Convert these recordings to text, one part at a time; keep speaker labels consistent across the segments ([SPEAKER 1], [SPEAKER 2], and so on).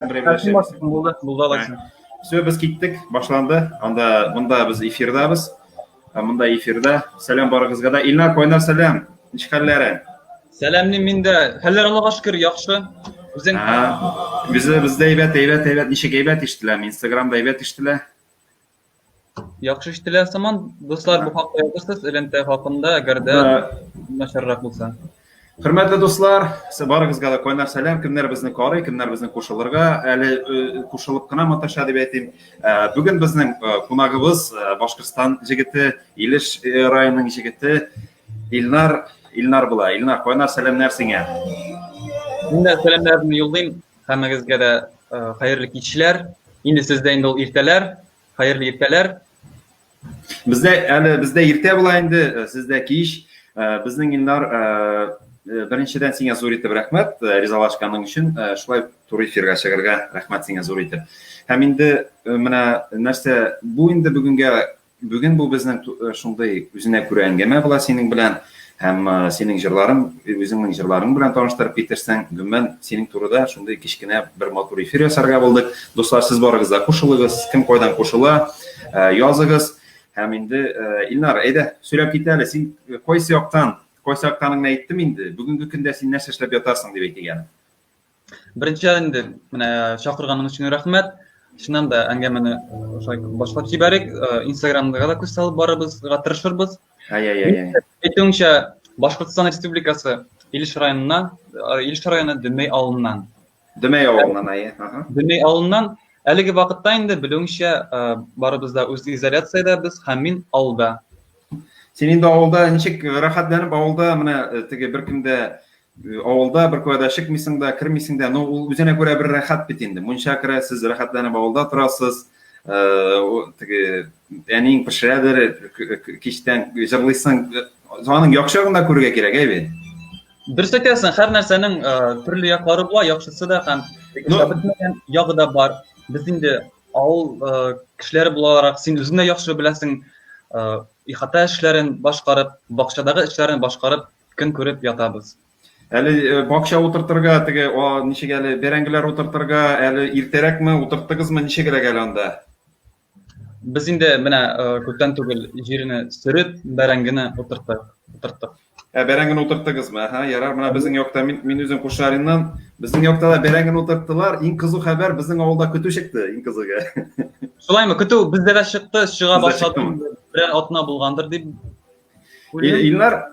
[SPEAKER 1] Берәмләшәбез.
[SPEAKER 2] Булды, булды алайса.
[SPEAKER 1] Все, без киттек, башланды. Анда монда без эфирдабыз. Монда эфирда. Сәлам барыгызга да. Илнар, кайнар сәлам. Ничек хәлләре?
[SPEAKER 2] Сәламни мин дә. Хәлләр Аллага шөкер, яхшы. Үзең?
[SPEAKER 1] Бездә бездә әйбәт, әйбәт, әйбәт. Ничек әйбәт ишетелә? Инстаграмда әйбәт ишетелә.
[SPEAKER 2] Яхшы ишетелә сыман. Дуслар, бу хакта язырсыз, элемтә хакында, әгәр дә начаррак булса.
[SPEAKER 1] Хөрмәтле дуслар, барыгызга да кайнар сәлам. Кемнәр безне карый, кемнәр безне кушылырга, әле э, кушылып кына маташа дип әйтим. Э, бүген безнең э, кунагыбыз Башкортстан җегете, Илеш районының җегете Илнар, Илнар була. Илнар, кайнар сәламнәр сиңа.
[SPEAKER 2] Мин дә сәламнәрне юллыйм. Һәммәгезгә дә хәерле кичләр. Инде сездә инде ул иртәләр. Хәерле иртәләр.
[SPEAKER 1] Бездә әле бездә иртә була инде, сездә кич. Безнең Илнар, беренчедән сиңа зур итеп рәхмәт, ризалашканың өчен, шулай туры эфирга чыгарга рәхмәт сиңа зур итеп. Һәм инде менә нәрсә, бу инде бүгенгә Бүген бу безнең шундый үзенә күрә әңгәмә була синең белән һәм синең җырларың, үзеңнең җырларың белән таныштырып китерсәң, гомумән, синең турыда шундый кечкенә бер матур эфир ясарга булдык. Дуслар, сез барыгыз да кушылыгыз, кем кайдан кушыла, языгыз. Һәм инде, Илнар, әйдә, сөйләп кит әле, син кайсы яктан, кайсы яктаныңны әйттем инде, бүгенге көндә син нәрсә эшләп ятасың дип әйтик әле.
[SPEAKER 2] Беренчедән инде менә чакырганың өчен рәхмәт. Чыннан да әңгәмәне шулай башлап җибәрик. Инстаграмга да күз салып барыбызга тырышырбыз.
[SPEAKER 1] Ай-яй-яй.
[SPEAKER 2] Әйтүеңчә, Башкортстан Республикасы Илеш районына, Илеш районы Дөмәй авылыннан.
[SPEAKER 1] Дөмәй авылыннан, әйе.
[SPEAKER 2] Дөмәй авылыннан. Әлеге вакытта инде белүеңчә, барыбыз да үз изоляциядә без һәм мин авылда.
[SPEAKER 1] Син инде авылда ничек рәхәтләнеп авылда менә теге беркем дә авылда бер кая да чыкмыйсың да, кермисең дә. Ну, ул үзенә күрә бер рәхәт бит инде. Мунча керәсез, рәхәтләнеп авылда торасыз. Теге әниең пешерәдер, кичтән җырлыйсың. Аның яхшы ягын да күрергә кирәк, әй бит.
[SPEAKER 2] Дөрес әйтәсең, һәр нәрсәнең төрле яклары була, яхшысы да һәм бетмәгән ягы да бар. Без инде авыл кешеләре буларак, син үзең дә яхшы беләсең, ихата эшләрен башкарып, бакчадагы эшләрен башкарып, көн күреп ятабыз.
[SPEAKER 1] Әле э, бакча утыртырга, теге, о, ничек әле бәрәңгеләр утыртырга, әле иртәрәкме, утырттыгызмы, ничегрәк әле анда?
[SPEAKER 2] Без инде менә э, күптән түгел җирне сөреп, бәрәңгене утырттык, утырттык.
[SPEAKER 1] Ә бәрәңгене утырттыгызмы? Аһа, ярар, менә безнең якта мин, мин үзем Кушариннан, безнең якта да бәрәңгене утырттылар. Иң кызу хәбәр, безнең авылда көтү чыкты, иң кызыгы.
[SPEAKER 2] Шулаймы? Көтү бездә дә чыкты, чыга башлады. Берәр атна булгандыр дип
[SPEAKER 1] Илнар,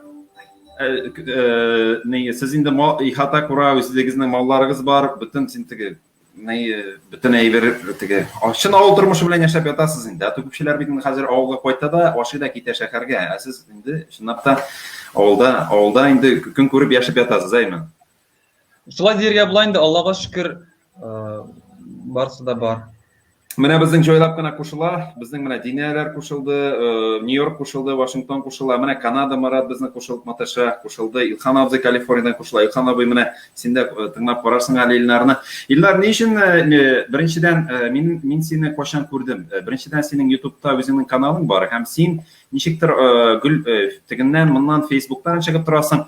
[SPEAKER 1] э, э, не, сез инде ихата кура, үзегезнең малларыгыз бар, бөтен син теге не, бөтен әйбер теге чын авыл тормышы белән яшәп ятасыз инде. Ә то күпчеләр бит инде хәзер авылга кайта да, ашый да китә шәһәргә. Ә сез инде чынлап та авылда, авылда инде көн күреп яшәп ятасыз, әйме?
[SPEAKER 2] Шулай дияргә була инде, Аллага шөкер, э, барысы да бар.
[SPEAKER 1] Менә безнең җайлап кына кушыла, безнең менә Динәләр кушылды, э, Нью-Йорк кушылды, Вашингтон кушыла, менә Канада Марат безнең кушылып маташа, кушылды, Илхан абзый Калифорниядән кушыла. Илхан абый, менә син дә э, тыңлап карарсың әле Илнарны. Илнар, ни өчен э, беренчедән мин мин сине кайчан күрдем? Беренчедән синең YouTube'та үзеңнең каналың бар һәм син ничектер гөл тегеннән, моннан Фейсбуктан чыгып торасың.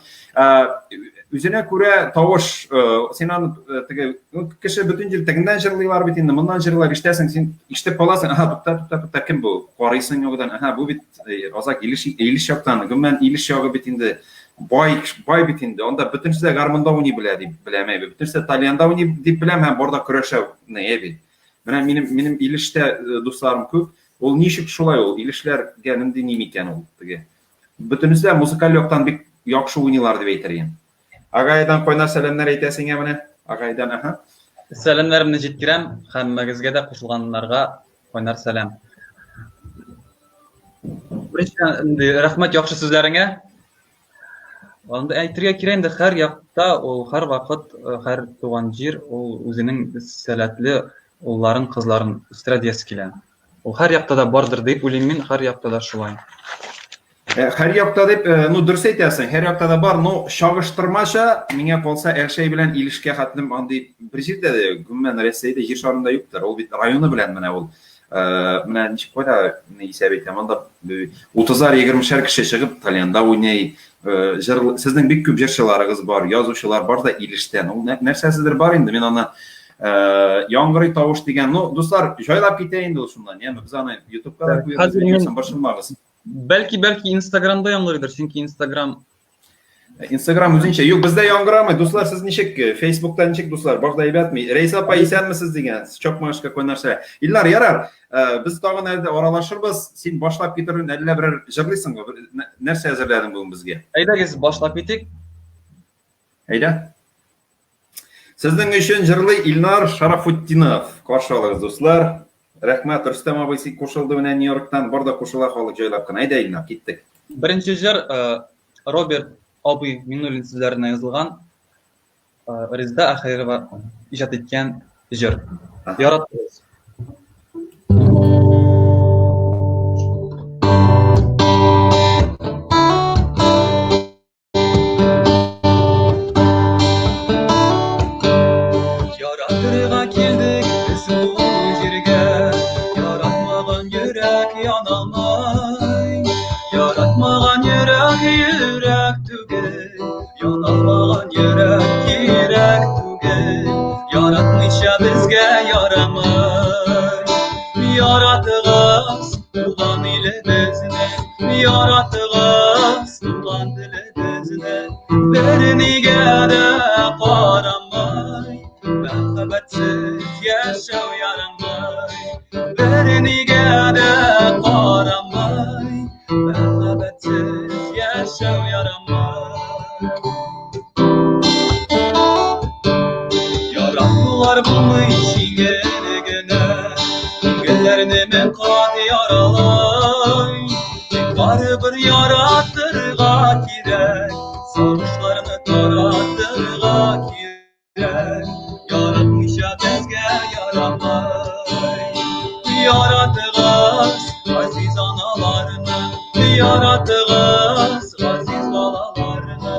[SPEAKER 1] Үзенә күрә тавыш, син аны теге кеше бөтен җир тегеннән җырлыйлар бит инде, моннан җырлыйлар, ишетәсең, син ишетеп каласың, аһа, тукта, тукта, тукта, кем бу? Карыйсың югыдан, аһа, бу бит Азак Илеш, Илеш яктан, гомумән Илеш ягы бит инде бай, бай бит инде. Анда бөтенесе дә гармунда уйный белә дип беләм, әйбит. Бөтенесе дә тальянда уйный дип беләм һәм бар да көрәшә, әйбит. Менә минем минем Илештә дусларым күп. Ул ничек шулай ул? Илешләргә нинди ни микән ул теге? Бөтенесе дә музыкаль яктан бик яхшы уйныйлар дип әйтер идем. Агайдан кайнар сәламнәр әйтә сиңа менә. Агайдан, аһа.
[SPEAKER 2] Сәламнәремне җиткерәм һәммәгезгә дә кушылганнарга кайнар сәлам. Беренчедән, инде рәхмәт яхшы сүзләреңә. Анда әйтергә кирәк инде һәр якта ул һәр вакыт э, һәр туган җир ул үзенең сәләтле улларын, кызларын үстерә диясе килә. Ул һәр якта да бардыр дип уйлыйм мин, һәр якта да шулай.
[SPEAKER 1] Э, һәр якта дип, э, ну дөрес әйтәсең, һәр якта да бар, но чагыштырмача, миңа калса, Әлшәй белән Илешкә хәтлем андый бер җирдә дә, гомумән Рәсәйдә җир шарында юктыр. Ул бит районы белән менә ул. Э, менә ничек кайда исәп әйтәм, анда утызар, егермешәр кеше чыгып тальянда уйный. Җыр, сезнең бик күп җырчыларыгыз бар, язучылар бар да Илештән. Ул нәрсәседер бар инде, мин аны Яңгырый тавыш дигән. Ну, дуслар, җайлап китә инде ул шуннан. Яме без аны YouTube'ка да куябыз, видеосын борчылмагыз.
[SPEAKER 2] Бәлки, бәлки Инстаграмда яңгырыйдыр, чөнки Инстаграм
[SPEAKER 1] Инстаграм үзенчә. Юк, бездә яңгырамый. Дуслар, сез ничек? Фейсбукта ничек, дуслар? Бар да әйбәтме? Рәйсә апа, исәнмесез дигән. Чокмаш какой нәрсә. Илнар, ярар. Без тагын әле аралашырбыз. Син башлап китерүен әллә берәр җырлыйсыңмы? Нәрсә әзерләдең бүген безгә?
[SPEAKER 2] Әйдәгез, башлап китик.
[SPEAKER 1] Әйдә. Сезнең өчен җырлый Илнар Шарафутдинов. Каршы алыгыз, дуслар. Рәхмәт, Рөстәм абый син кушылды менә Нью-Йорктан. Бар да кушыла халык җайлап кына. Әйдә, Илнар, киттек.
[SPEAKER 2] Беренче җыр Роберт абый Миңнуллин сүзләренә язылган Резда Ахирова иҗат иткән җыр. Яраттыгыз. Яратырга килдек без бу җиргә, Яратмаган йөрәк яналмай. Яратмаган йөрәк йөрәк түгел, Яналмаган йөрәк кирәк түгел. Яратмыйча безгә ярамай. Яратыгыз туган илебезне, Яратыгыз туган телебезне, Бернигә дә карамай, Мәхәббәтсез яшәү ярамай. Бернигә дә карамай, Мәхәббәтсез яшәү ярамай. Яратулар булмый җиңел генә, Күңелләрне мең кат яралай. Тик барыбер яратырга кирәк, Сагышларны таратырга кирәк. Яратмыйча безгә ярамай. Яратыгыз газиз аналарны, Яратыгыз газиз балаларны,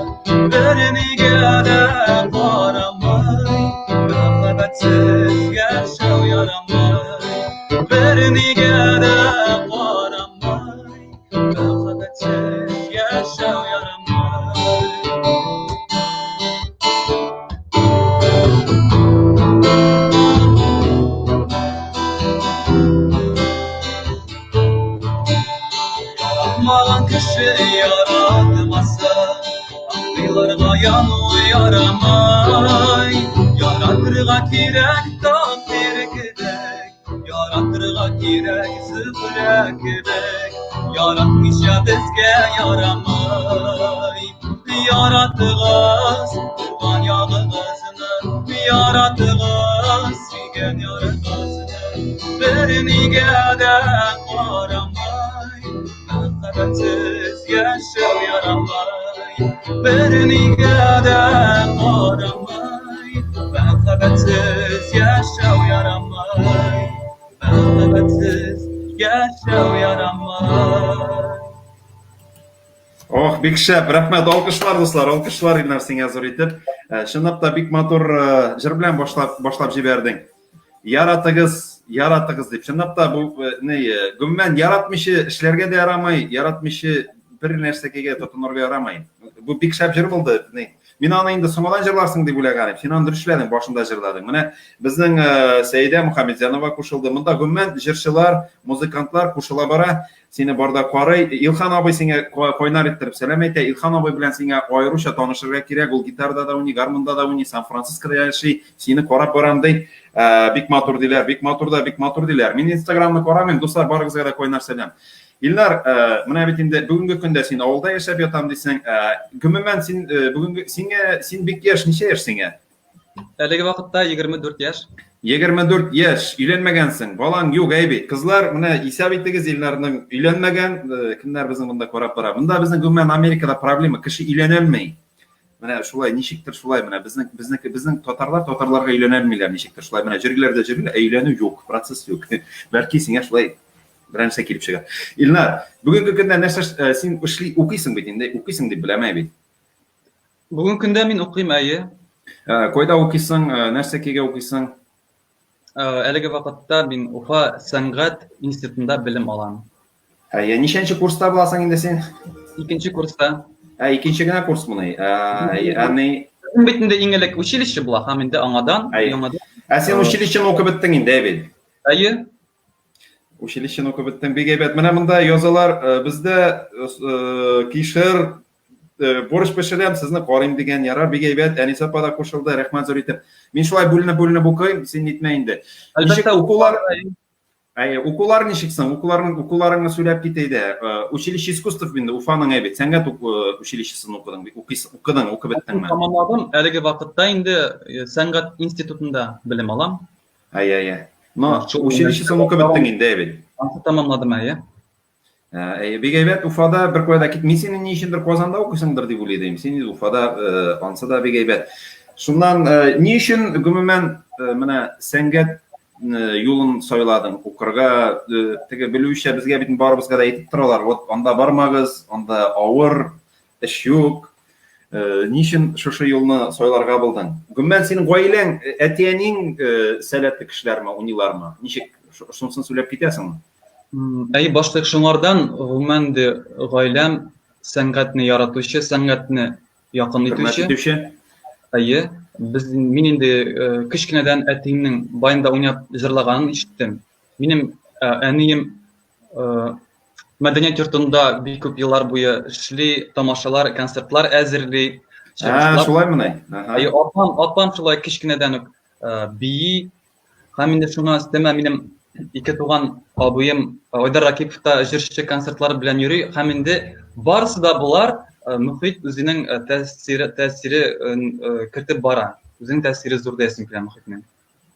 [SPEAKER 2] Бернигә дә карамай, Мәхәббәтсез яшәү ярамай. Бернигә дә карамай, Мәхәббәтсез яшәү ярамай. Яратмаган кеше яратмаса, Андыйларга яну ярамай. Яратырга кирәк Таһир кебек, Яратырга кирәк Зөһрә кебек. Яратмыйча безгә ярамай. Яратыгыз туган ягыгызны, Яратыгыз сөйгән ярыгызны. Бернигә дә карамай, Мәхәббәтсез яшәү ярамай. Бернигә дә карамай, Мәхәббәтсез яшәү ярамай. Мәхәббәтсез яшәү ярамай.
[SPEAKER 1] Ох, бик шәп, рәхмәт, алкышлар, дуслар, алкышлар, Илнар, сиңа зур итеп. Чынлап та бик матур җыр белән башлап башлап җибәрдең. Яратыгыз, яратыгыз дип. Чынлап та бу ни, гомумән яратмыйча эшләргә дә ярамый, яратмыйча бер нәрсәгә тотынырга ярамый. Бу бик шәп җыр булды. Ни, мин аны инде соңадан җырларсың дип уйлаган идем. Син аны дөрес эшләдең, башында җырладың. Менә безнең Сәйдә Мухаммедзянова кушылды. Монда гомумән җырчылар, музыкантлар кушыла бара. Сине барда карый. Илхан абый сиңа кайнар иттереп сәлам әйтә. Илхан абый белән сиңа аеруча танышырга кирәк. Ул гитарада да уйный, гармунда да уйный, Сан-Францискода яши. Сине карап барам ди. Бик матур диләр, бик матур да, бик матур диләр. Мин Инстаграмны карамыйм, дуслар, барыгызга да кайнар сәлам. Илнар, менә бит инде бүгенге көндә син авылда яшәп ятам дисең. Гомумән син бүгенге сиңа син бик яшь, ничә яшь сиңа?
[SPEAKER 2] Әлеге вакытта 24 яшь.
[SPEAKER 1] 24 яшь, өйләнмәгәнсең, балаң юк, әй бит. Кызлар, менә исәп итегез, Илнарның өйләнмәгән, кемнәр безнең монда карап бара. Монда безнең гомумән Америкада проблема, кеше өйләнәлмей. Менә шулай, ничектер шулай, менә безнең безнең безнең татарлар татарларга өйләнәлмиләр, ничектер шулай. Менә җөргиләр дә җөргиләр, ә өйләнү юк, процесс юк. Бәлки сиңа шулай берәр нәрсә килеп чыгар. Илнар, бүгенге көндә нәрсә син эшли, укыйсың бит инде, укыйсың дип беләм, әй бит.
[SPEAKER 2] Бүгенге көндә мин укыйм, әйе.
[SPEAKER 1] Кайда укыйсың, нәрсәкәгә укыйсың?
[SPEAKER 2] Әлеге вакытта мин Уфа сәнгать институтында белем алам.
[SPEAKER 1] Әйе, ничәнче курста буласың инде син?
[SPEAKER 2] Икенче курста.
[SPEAKER 1] Ә, икенче генә курс моны. Ә, ни
[SPEAKER 2] Бит инде иң элек училище була, һәм инде аңадан, яңадан.
[SPEAKER 1] Ә син училищены укып беттең инде, әй бит?
[SPEAKER 2] Әйе.
[SPEAKER 1] Училищены укып беттең, бик әйбәт. Менә монда язалар, бездә кишер борщ пешерәм, сезне карыйм дигән, ярар, бик әйбәт. Әнисә апа да кушылды, рәхмәт зур итеп. Мин шулай бүленеп-бүленеп укыйм, син нитмә инде. Ничек укулар? Әйе, укулар ничек соң? Укуларың, укуларыңны сөйләп кит әйдә. Училище искусств инде Уфаның әйбәт. Сәнгать училищесын укыдың, укыдың, укып беттеңме?
[SPEAKER 2] Тәмамладым. Әлеге вакытта инде сәнгать институтында белем алам.
[SPEAKER 1] Әйе, әйе. Но училищесын укып беттең инде әйбәт.
[SPEAKER 2] Ансы тәмамладым, әйе.
[SPEAKER 1] Әйе, бик әйбәт. Уфада бер кая да кит. Мин сине ни өчендер Казанда укыйсыңдыр дип уйлый идем. Син Уфада, ансы да бик әйбәт. Шуннан ни өчен гомумән менә сәнгать юлын сайладың укырга? Теге белүчә безгә бит барыбызга да әйтеп торалар. Вот анда бармагыз, анда авыр, эш юк. Ни өчен шушы юлны сайларга булдың? Гомумән синең гаиләң, әти-әниң сәләтле кешеләрме, уйныйлармы? Ничек шунысын сөйләп китәсеңме?
[SPEAKER 2] Әй, башлык шуңардан, гомумән дә гаиләм сәнгатьне яратучы, сәнгатьне якын итүче.
[SPEAKER 1] итүче.
[SPEAKER 2] Әйе, без мин инде кечкенәдән әтиемнең баянда уйнап җырлаганын ишеттем. Минем әнием мәдәният йортында бик күп еллар буе эшли, тамашалар, концертлар әзерли.
[SPEAKER 1] Ә, шулаймыни?
[SPEAKER 2] Әйе, апам, апам шулай кечкенәдән үк бии. Һәм инде шуңа өстәмә минем ике туган абыем Айдар Ракипов та җырчы концертлары белән йөри һәм инде барысы да болар мөхит үзенең тәэсире тәэсире кертеп бара. Үзенең тәэсире зур диясем килә мөхитнең.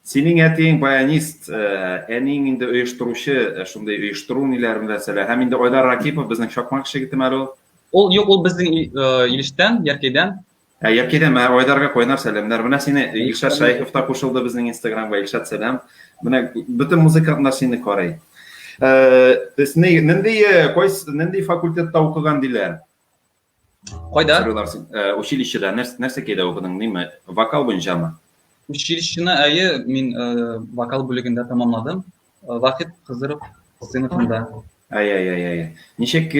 [SPEAKER 1] Синең әтиең баянист, әниең инде оештыручы, шундый оештыру ниләр мәсәлә. Һәм инде Айдар Ракипов безнең Чакмак егетеме әле ул?
[SPEAKER 2] Ул юк, ул безнең Илештән, Яркәйдән.
[SPEAKER 1] Ә Яркәйдән менә Айдарга кайнар сәламнәр. Менә сине Илшат Шәехов та кушылды безнең Инстаграмга. Илшат сәлам. Менә бөтен музыкантлар сине карый. Э, нинди кайсы нинди факультетта укыган диләр?
[SPEAKER 2] Кайда?
[SPEAKER 1] Сорыйлар син. Училищеда нәрсәкәйдә укыдың, ниме? Вокал буенчамы?
[SPEAKER 2] Училищены әйе, мин вокал бүлегендә тәмамладым. Вахит Кызыров сыйныфында.
[SPEAKER 1] Ай-ай-ай-ай. Ничек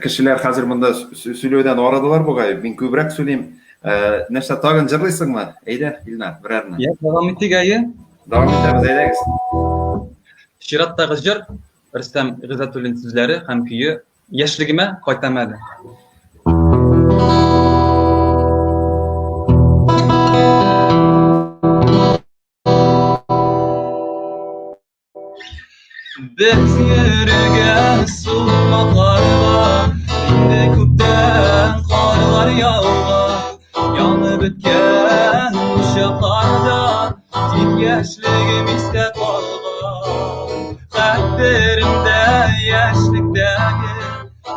[SPEAKER 1] кешеләр хәзер монда сөйләүдән арыдылар бугай. Мин күбрәк сөйлим. Нәрсә, тагын җырлыйсыңмы? Әйдә, Илнар, берәрне.
[SPEAKER 2] Я, дәвам итик, әйе.
[SPEAKER 1] Дәвам итәбез, әйдәгез.
[SPEAKER 2] Чираттагы җыр Рөстәм Гыйззәтуллин сүзләре һәм көе Яшьлегемә кайтам әле. Без йөргән сукмакларга инде күптән карлар яуган, янып беткән учакларда тик яшьлегем истә калган. Хәтеремдә яшьлектәге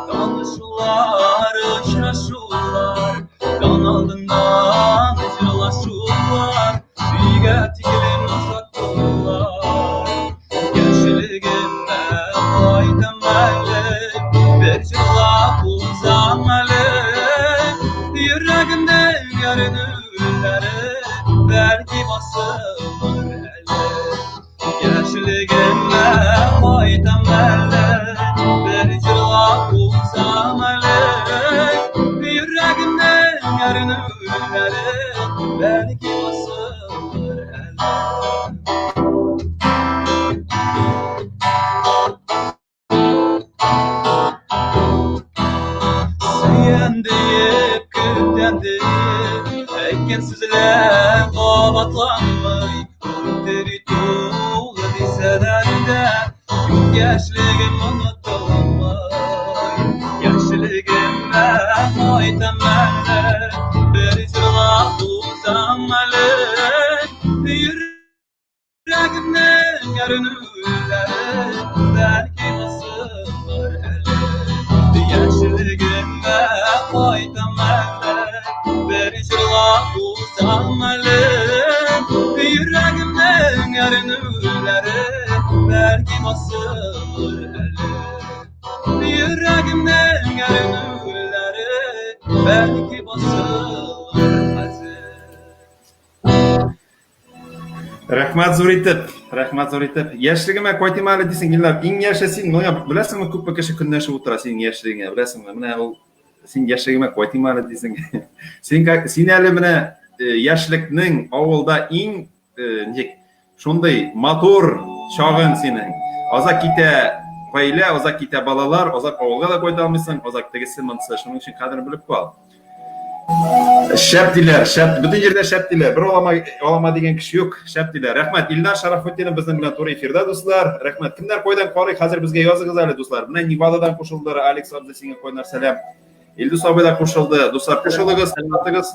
[SPEAKER 2] танышулар, очрашулар, таң алдыннан җырлашулар, өйгә тиклем озатулар. Яшьлегемә кайтам әле, бер җырлап узам әле. Йөрәгемнең әрнүләре бәлки басылыр әле. Яшьлегемә кайтам әле, бер җырлап узам әле. Йөрәгемнең әрнүләре бәлки басылыр әле. Сөям диеп, көтәм диеп, әйткән сүзләр кабатланмый. Күптер тулы дисәләр дә, юк яшьлегем онытылмый. Яшьлегемә кайтам әле, бер җырлап узам әле. Йөрәгемнең әрнүләре бәлки басылыр әле. Яшьлегемә кайтам әле, бер җырлап узам әле. Йөрәгемнең әрнүләре бәлки басылыр әле. Йөрәгемнең әрнүләре бәлки басылыр хәзер.
[SPEAKER 1] Рәхмәт зур итеп, рәхмәт зур итеп. Яшьлегемә кайтыйм әле дисең, Илнар, иң яше син, моңа беләсеңме, күпме кеше көнләшеп утыра синең яшьлегеңә, беләсеңме? Менә ул син яшьлегемә кайтыйм әле дисең. Син син әле менә яшьлекнең авылда иң ничек шундый матур чагың синең. Азак китә гаилә, азак китә балалар, азак авылга да кайта алмыйсың, азак тегесе монысы. Шуның өчен кадерен белеп кал. Шәп диләр, шәп, бөтен җирдә шәп диләр. Бер алама, алама дигән кеше юк, шәп диләр. Рәхмәт. Илнар Шарафутдинов безнең белән туры эфирда, дуслар. Рәхмәт. Кемнәр кайдан карый, хәзер безгә языгыз әле, дуслар. Менә Невададан кушылдылар, Алекс абзый, сиңа кайнар сәлам. Илдус абый да кушылды. Дуслар, кушылыгыз, сәламәтегез.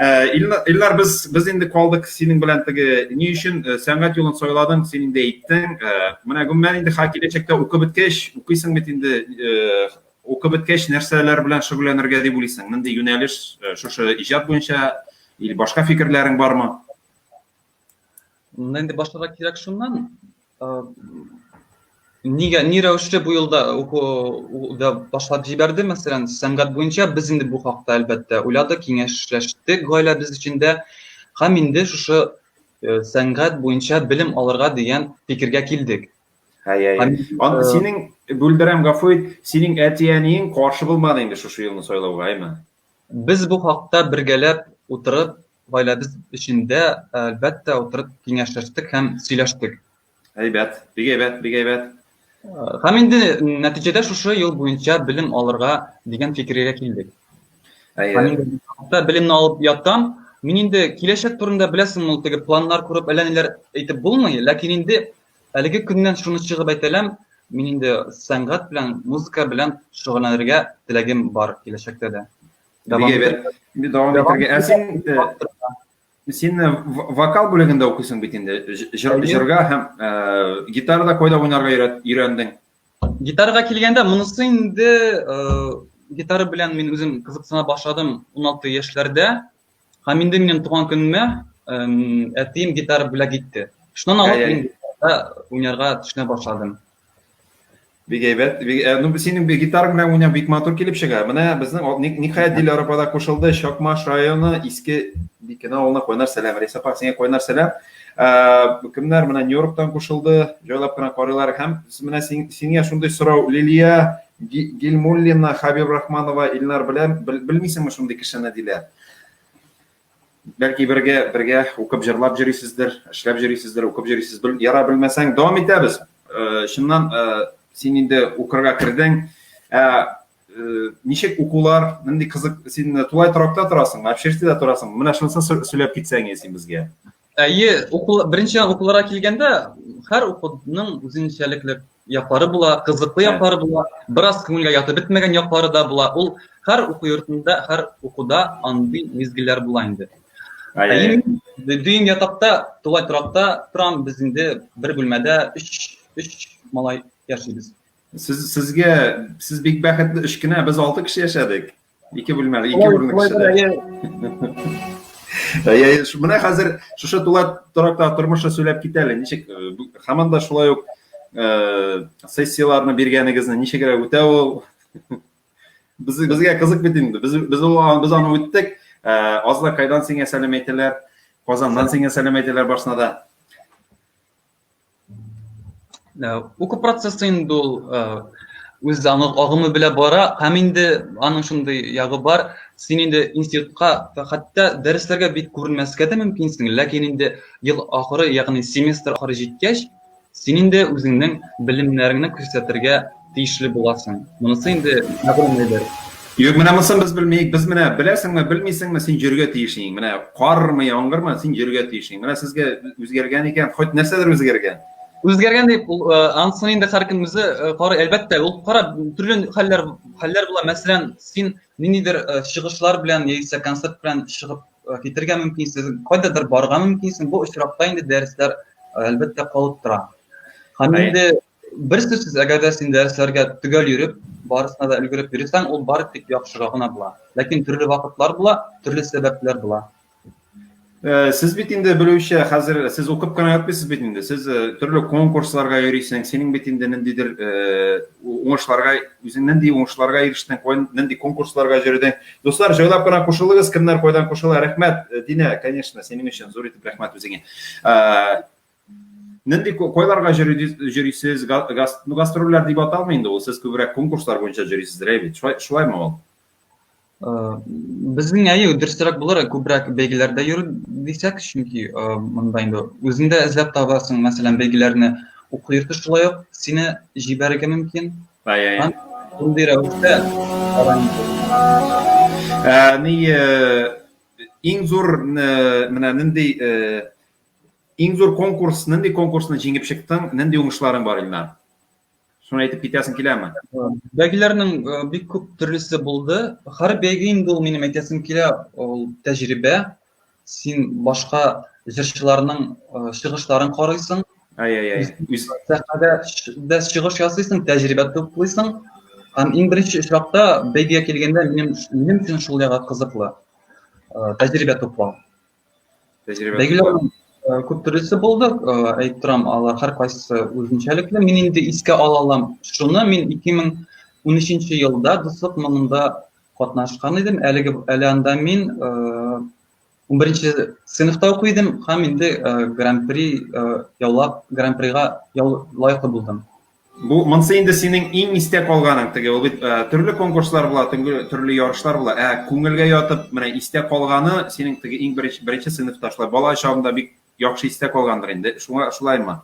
[SPEAKER 1] Э, Илнар, без без инде калдык синең белән теге ни өчен э, сәнгать юлын сайладың, син инде әйттең. Э, менә гомумән инде ха киләчәктә укып беткәч, укыйсың бит инде, укып беткәч нәрсәләр белән шөгыльләнергә дип уйлыйсың? Нинди юнәлеш шушы иҗат буенча или башка фикерләрең бармы?
[SPEAKER 2] Менә инде башларга кирәк шуннан. Нигә, ни рәвешле бу елда укуда башлап җибәрде, мәсәлән, сәнгать буенча без инде бу хакта әлбәттә уйладык, киңәшләштек гаиләбез эчендә һәм инде шушы сәнгать буенча белем алырга дигән фикергә килдек.
[SPEAKER 1] Әй, әй. Ан, синең бүлдерәм, гафу ит, синең әти-әниең каршы булмады инде шушы юлны сайлауга, әйме?
[SPEAKER 2] Без бу хакта бергәләп утырып, гаиләбез эчендә, әлбәттә, утырып киңәшләштек һәм сөйләштек.
[SPEAKER 1] Әйбәт, бик әйбәт, бик әйбәт.
[SPEAKER 2] Һәм инде нәтиҗәдә шушы юл буенча белем алырга дигән фикергә килдек. Әйе. Белемне алып ятам. Мин инде киләчәк турында беләсең, ул теге планнар корып әллә ниләр әйтеп булмый, ләкин инде әлеге көннән шуны чыгып әйтәләм, мин инде сәнгать белән, музыка белән шөгыльләнергә теләгем бар киләчәктә дә.
[SPEAKER 1] Дәвам итәргә. Дәвам итәргә. Ә син син вокал бүлегендә укыйсың бит инде. Җырга һәм гитарада кайда уйнарга өйрәндең?
[SPEAKER 2] Гитарага килгәндә, монысы инде гитара белән мин үзем кызыксына башладым 16 яшьләрдә. Һәм инде минем туган көнемә әтием гитара бүләк итте. Шуннан алып мин гитарада уйнарга төшенә башладым.
[SPEAKER 1] Бик әйбәт. Бик, э, ну, синең гитараң белән уйнау бик матур килеп чыга. Менә безнең ниһаять Диләр апа да кушылды. Чакмаш районы Иске Бикән авылына кайнар сәлам. Рәйсә апа, сиңа кайнар сәлам. Э, кемнәр менә Нью-Йорктан кушылды, җайлап кына карыйлар. Һәм менә син, сиңа шундый сорау, Лилия Гильмуллина, Хабибрахманова, Илнар белән белмисеңме шундый кешене диләр. Бәлки бергә бергә укып җырлап йөрисездер, эшләп йөрисездер, укып йөрисез. Бел, яра белмәсәң, дәвам итәбез. Э, чыннан э, син инде укырга кердең. Ә э, ничек укулар, нинди кызык, син тулай торакта торасың, общежитиедә торасың. Менә шунысын сөйләп китсәң син безгә.
[SPEAKER 2] Әйе, уку, беренчедән укуларга килгәндә, һәр укуның үзенчәлекле яклары була, кызыклы яклары була, бераз күңелгә ятып бетмәгән яклары да була. Ул һәр уку йортында, һәр укуда андый мизгелләр була инде. Әйе, дөем ятакта, тулай торакта торам, без инде бер бүлмәдә өч, өч малай яшибез.
[SPEAKER 1] Сез сезгә сез бик бәхетле өч кенә, без алты кеше яшәдек. Ике бүлмәле, ике урынлы кешеләр. Әйе, менә хәзер шушы тулай торакта тормышны сөйләп кит әле. Ничек э, һаман да шулай ук э, сессияләрне биргәнегезне ничегрәк үтә ул? Без безгә кызык бит инде. Без без ул без аны үттек. Э, Азлакайдан сиңа сәлам әйтәләр. Казаннан сиңа сәлам әйтәләр барысына да.
[SPEAKER 2] Э, уку процессы инде ул э, үз аның агымы белән бара һәм инде аның шундый ягы бар син инде институтка хәтта дәресләргә бик күренмәскә дә мөмкинсең ләкин инде ел ахыры ягъни семестр ахыры җиткәч син инде үзеңнең белемнәреңне күрсәтергә тиешле буласың монысы инде мәгълүм әйбер
[SPEAKER 1] Юк, менә монысын без белмик. Без менә беләсеңме, белмисеңме, син йөрергә тиешсең. Менә кармы, яңгырмы, син йөрергә тиешсең. Менә сезгә үзгәргән икән, хоть нәрсәдер үзгәргән.
[SPEAKER 2] Үзгәргән дип, ул э, анысын инде һәркем үзе э, карый. Әлбәттә, ул кара төрле хәлләр хәлләр була. Мәсәлән, син ниндидер э, чыгышлар белән яисә концерт белән чыгып китергә мөмкинсең, кайдадыр барырга мөмкинсең. Бу очракта инде дәресләр әлбәттә калып тора. Һәм инде Бер сүзсез, әгәр дә син дәресләргә төгәл йөреп, барысына да өлгереп йөрсәң, ул бары тик яхшыга гына була. Ләкин төрле вакытлар була, төрле сәбәпләр була.
[SPEAKER 1] Э, сез бит инде белүчә, хәзер сез укып кына ятмыйсыз бит инде. Сез э, төрле конкурсларга йөрисең, синең бит инде ниндидер э, уңышларга, үзең нинди уңышларга ирештең, нинди конкурсларга йөрдең. Дуслар, җайлап кына кушылыгыз, кемнәр кайдан кушыла. Рәхмәт, Динә, конечно, синең өчен зур итеп рәхмәт үзеңә. Нинди кайларга йөрисез? Ну, гастрольләр дип аталмый инде ул. Сез күбрәк конкурслар буенча йөрисез, әй бит. Шулай, шулаймы ул?
[SPEAKER 2] Э, безнең әйе, дөресрәк булыр, күбрәк бәйгеләрдә йөрү дисәк, чөнки монда инде үзең дә эзләп табасың, мәсәлән, бәйгеләрне уку йорты шулай ук сине җибәрергә мөмкин.
[SPEAKER 1] Ай-ай.
[SPEAKER 2] Шундый рәвештә
[SPEAKER 1] Ни иң зур менә нинди иң зур конкурс, нинди конкурсны җиңеп чыктың, нинди уңышларың бар, Илнар? Шуны әйтеп китәсең киләме?
[SPEAKER 2] Бәйгеләрнең бик күп төрлесе булды. Һәр бәйге инде ул минем әйтәсем килә, ул тәҗрибә. Син башка җырчыларның чыгышларын карыйсың.
[SPEAKER 1] Ай-ай-ай.
[SPEAKER 2] Үз сәхнәдә дә чыгыш ясыйсың, тәҗрибә туплыйсың. Һәм иң беренче очракта бәйгегә килгәндә минем өчен шул ягы кызыклы. Тәҗрибә туплау.
[SPEAKER 1] Тәҗрибә.
[SPEAKER 2] Бәйгеләрнең күп төрлесе булды. Әйтеп торам, алар һәркайсысы үзенчәлекле. Мин инде искә ала алам шуны. Мин 2013 елда Дуслык моңында катнашкан идем. Әлеге әле анда мин 11 сыйныфта укый идем һәм инде гран-при яулап, гран-прига лаеклы булдым.
[SPEAKER 1] Бу монсы инде синең иң истә калганың теге ул бит төрле конкурслар була, төрле ярышлар була. Ә күңелгә ятып, менә истә калганы синең теге иң беренче, беренче сыйныфта шулай бала чагында бик яхшы истә калгандыр инде. Шуңа шулаймы?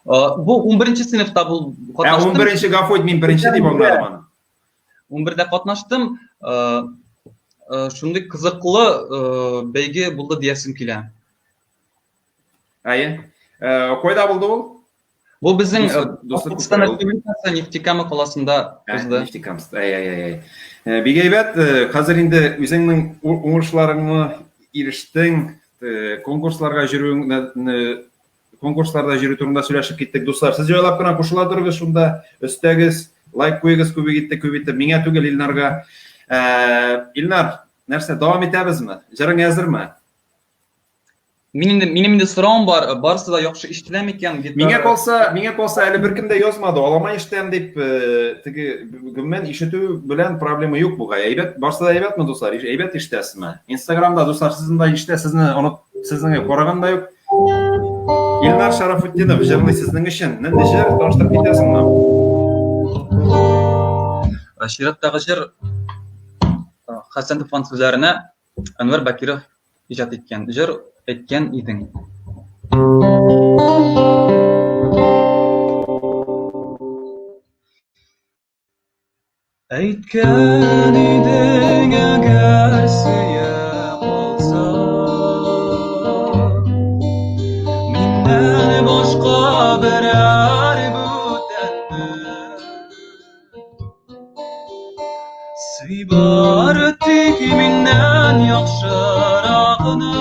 [SPEAKER 2] Бу 11 сыйныфта бул
[SPEAKER 1] катнаштым. Ә 11 гафу ит, мин беренче дип аңладым аны.
[SPEAKER 2] 11дә катнаштым. Шундый кызыклы бәйге булды диясем килә.
[SPEAKER 1] Әйе. Кайда булды ул?
[SPEAKER 2] Бу безнең Башкортстан Республикасы Нефтекама каласында узды.
[SPEAKER 1] Нефтекамск. Әй, әй, әй, әй. Бик әйбәт. Хәзер инде үзеңнең уңышларыңны ирештең, конкурсларга йөрүең, конкурсларда йөрү турында сөйләшеп киттек, дуслар. Сез җайлап кына кушыла торыгыз шунда, өстәгез, лайк куегыз күбек итте, күп итеп. Миңа түгел, Илнарга. Илнар, нәрсә, дәвам итәбезме? Җырың әзерме?
[SPEAKER 2] Минем инде, минем инде соравым бар, барысы да яхшы ишетелә микән?
[SPEAKER 1] Миңа калса, миңа калса әле беркем дә язмады. Алама ишетәм дип, теге гомумән ишетү белән проблема юк бугай. Әйбәт, барысы да әйбәтме, дуслар? Әйбәт ишетәсезме? Инстаграмда, дуслар, сезнең дә ишетә, сезне оныт, сезнең караган да юк. Илнар Шарафутдинов җырлый сезнең өчен. Нинди җыр? Таныштырып китәсеңме?
[SPEAKER 2] Чираттагы җыр Хәсән Туфан сүзләренә Әнвәр Бакиров иҗат иткән җыр әйткән идең. Әйткән идең, әгәр сөя калсам, миннән башка берәр бүтәнне Сөй бары тик миннән яхшырагына.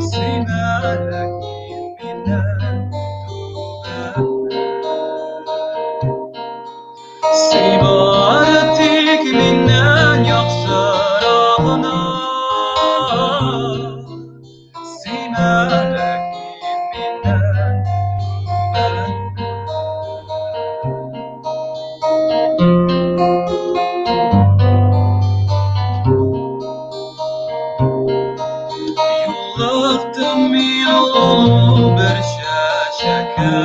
[SPEAKER 2] Сөймә ләкин миннән түбәнне. Сөй бары тик миннән яхшырагына. Сөймә ләкин миннән түбәнне. Юлыктым мин олы бер чәчәккә.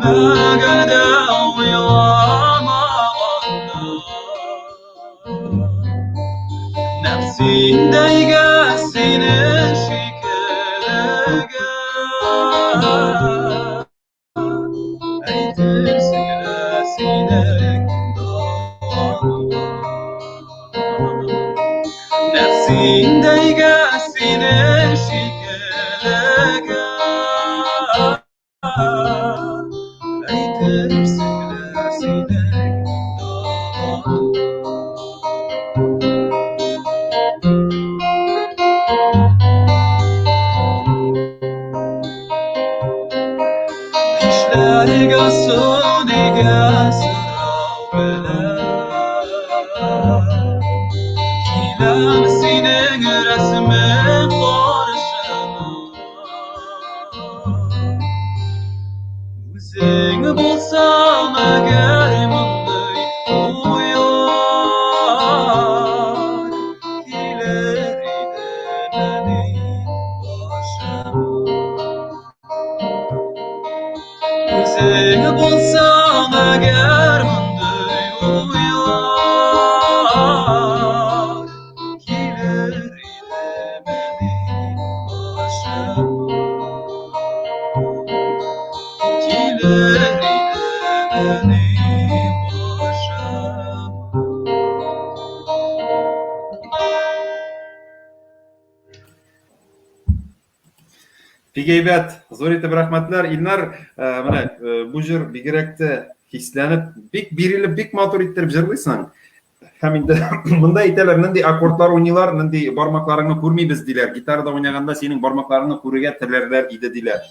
[SPEAKER 2] Көтмәгәндә, уйламаганда. Нәкъ синдәйгә
[SPEAKER 1] Бик әйбәт, зур итеп рәхмәтләр. Илнар, э, менә э, бу җыр бигрәк тә хисләнеп, бик бирелеп, бик матур иттереп җырлыйсың. Һәм инде монда әйтәләр, нинди аккордлар уйныйлар, нинди бармакларыңны күрмибез диләр. Гитарада уйнаганда синең бармакларыңны күрергә теләрләр иде диләр.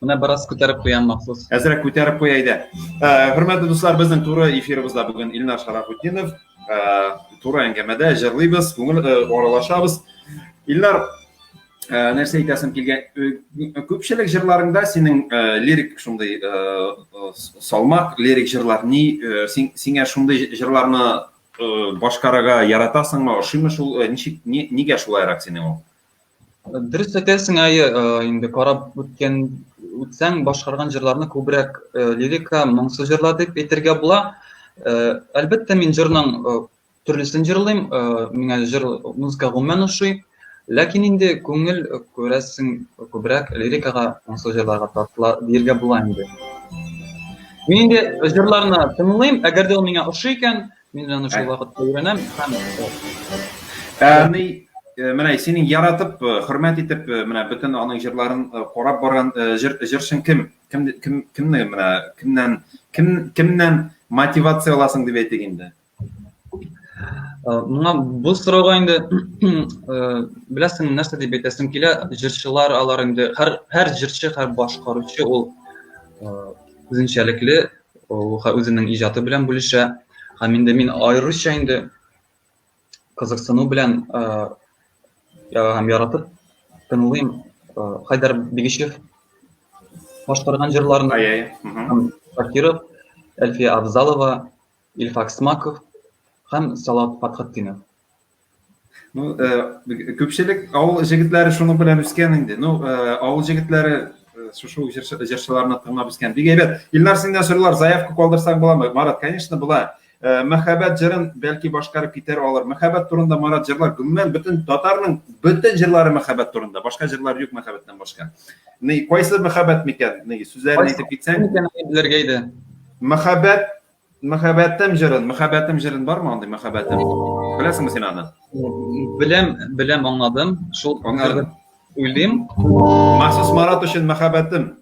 [SPEAKER 2] Менә бераз күтәреп куям махсус.
[SPEAKER 1] Әзрәк күтәреп куй әйдә. Э, хөрмәтле дуслар, безнең туры эфирыбызда бүген Илнар Шарафутдинов. Э, туры әңгәмәдә җырлыйбыз, күңел э, аралашабыз. Илнар, нәрсә әйтәсем килгән, күпчелек җырларыңда синең лирик шундый салмак лирик җырлар. Ни син сиңа шундый җырларны башкарырга яратасыңмы, ошыймы шул, ничек нигә шулайрак синең ул?
[SPEAKER 2] Дөрес әйтәсең, әйе, инде карап үткән үтсәң, башкарган җырларны күбрәк лирика, моңсу җырлар дип әйтергә була. Әлбәттә, мин җырның төрлесен җырлыйм, миңа җыр, музыка гомумән ошый. Ләкин инде күңел, күрәсең, күбрәк лирикага, моңсу җырларга тартыла диергә була инде. Мин инде җырларны тыңлыйм, әгәр дә ул миңа ошый икән, Мин аны шул вакытта өйрәнәм һәм
[SPEAKER 1] Ә, ни, э, менә синең яратып, э, хөрмәт итеп, э, менә бөтен аның җырларын карап барган җыр җырчың кем? Кем кем кемне менә кемнән кем кемнән мотивация аласың дип әйтик инде?
[SPEAKER 2] Моңа бу сорауга инде беләсең нәрсә дип әйтәсем килә, җырчылар алар инде һәр һәр җырчы, һәр башкаручы ул үзенчәлекле, ул үзенең иҗаты белән бүлешә. Һәм инде мин аеруча инде кызыксыну белән һәм яратып тыңлыйм Хайдар Бигичев башкарган җырларны.
[SPEAKER 1] Ай-ай.
[SPEAKER 2] Шакиров, Әлфия Абзалова, Илфак Смаков һәм Салават Фатхетдинов.
[SPEAKER 1] Ну, э, күпчелек авыл җегетләре шуның белән үскән инде. Ну, э, авыл җегетләре э, шушы җырчыларны тыңлап үскән. Бик әйбәт. Илнар, синнән сорыйлар, заявка калдырсаң буламы? Марат, конечно, була. Э, мәхәббәт җырын бәлки башкарып китәр алыр. Мәхәббәт турында Марат җырлар. Гомумән, бөтен татарның бөтен җырлары мәхәббәт турында. Башка җырлар юк мәхәббәттән башка. Ни, кайсы мәхәббәт микән? Ни, сүзләрен әйтеп китсәң.
[SPEAKER 2] Белергә иде.
[SPEAKER 1] Мәхәббәт Мәхәббәтем җырын, мәхәббәтем җырын бармы андый мәхәббәтем? Беләсеңме син аны?
[SPEAKER 2] Беләм, беләм, аңладым. Шул
[SPEAKER 1] аңладым.
[SPEAKER 2] Уйлыйм.
[SPEAKER 1] Махсус Марат өчен мәхәббәтем.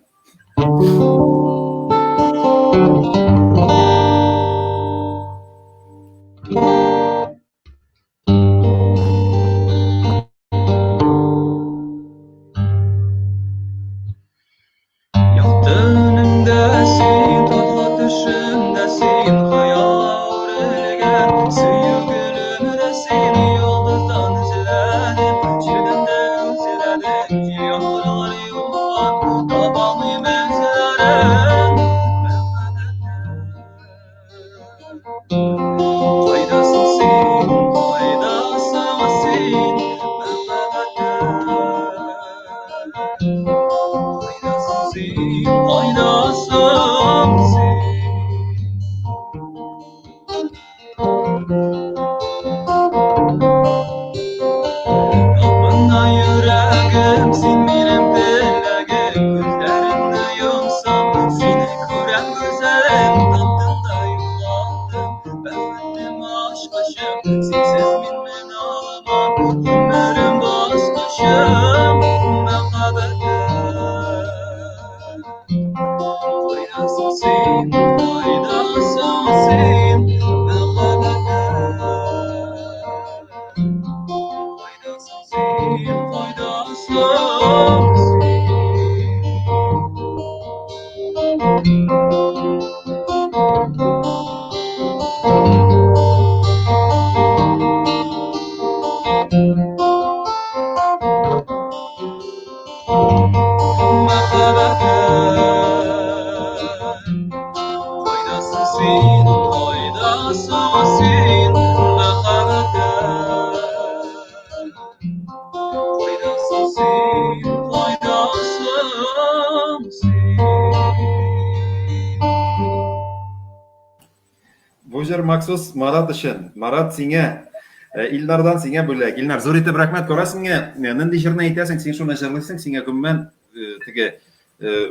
[SPEAKER 1] Бу җыр махсус Марат өчен. Марат сиңа, э, Илнардан сиңа бүләк. Илнар, зур итеп рәхмәт. Күрәсеңме, э, нинди җырны әйтәсең, син шуны җырлыйсың, сиңа гомумән э, теге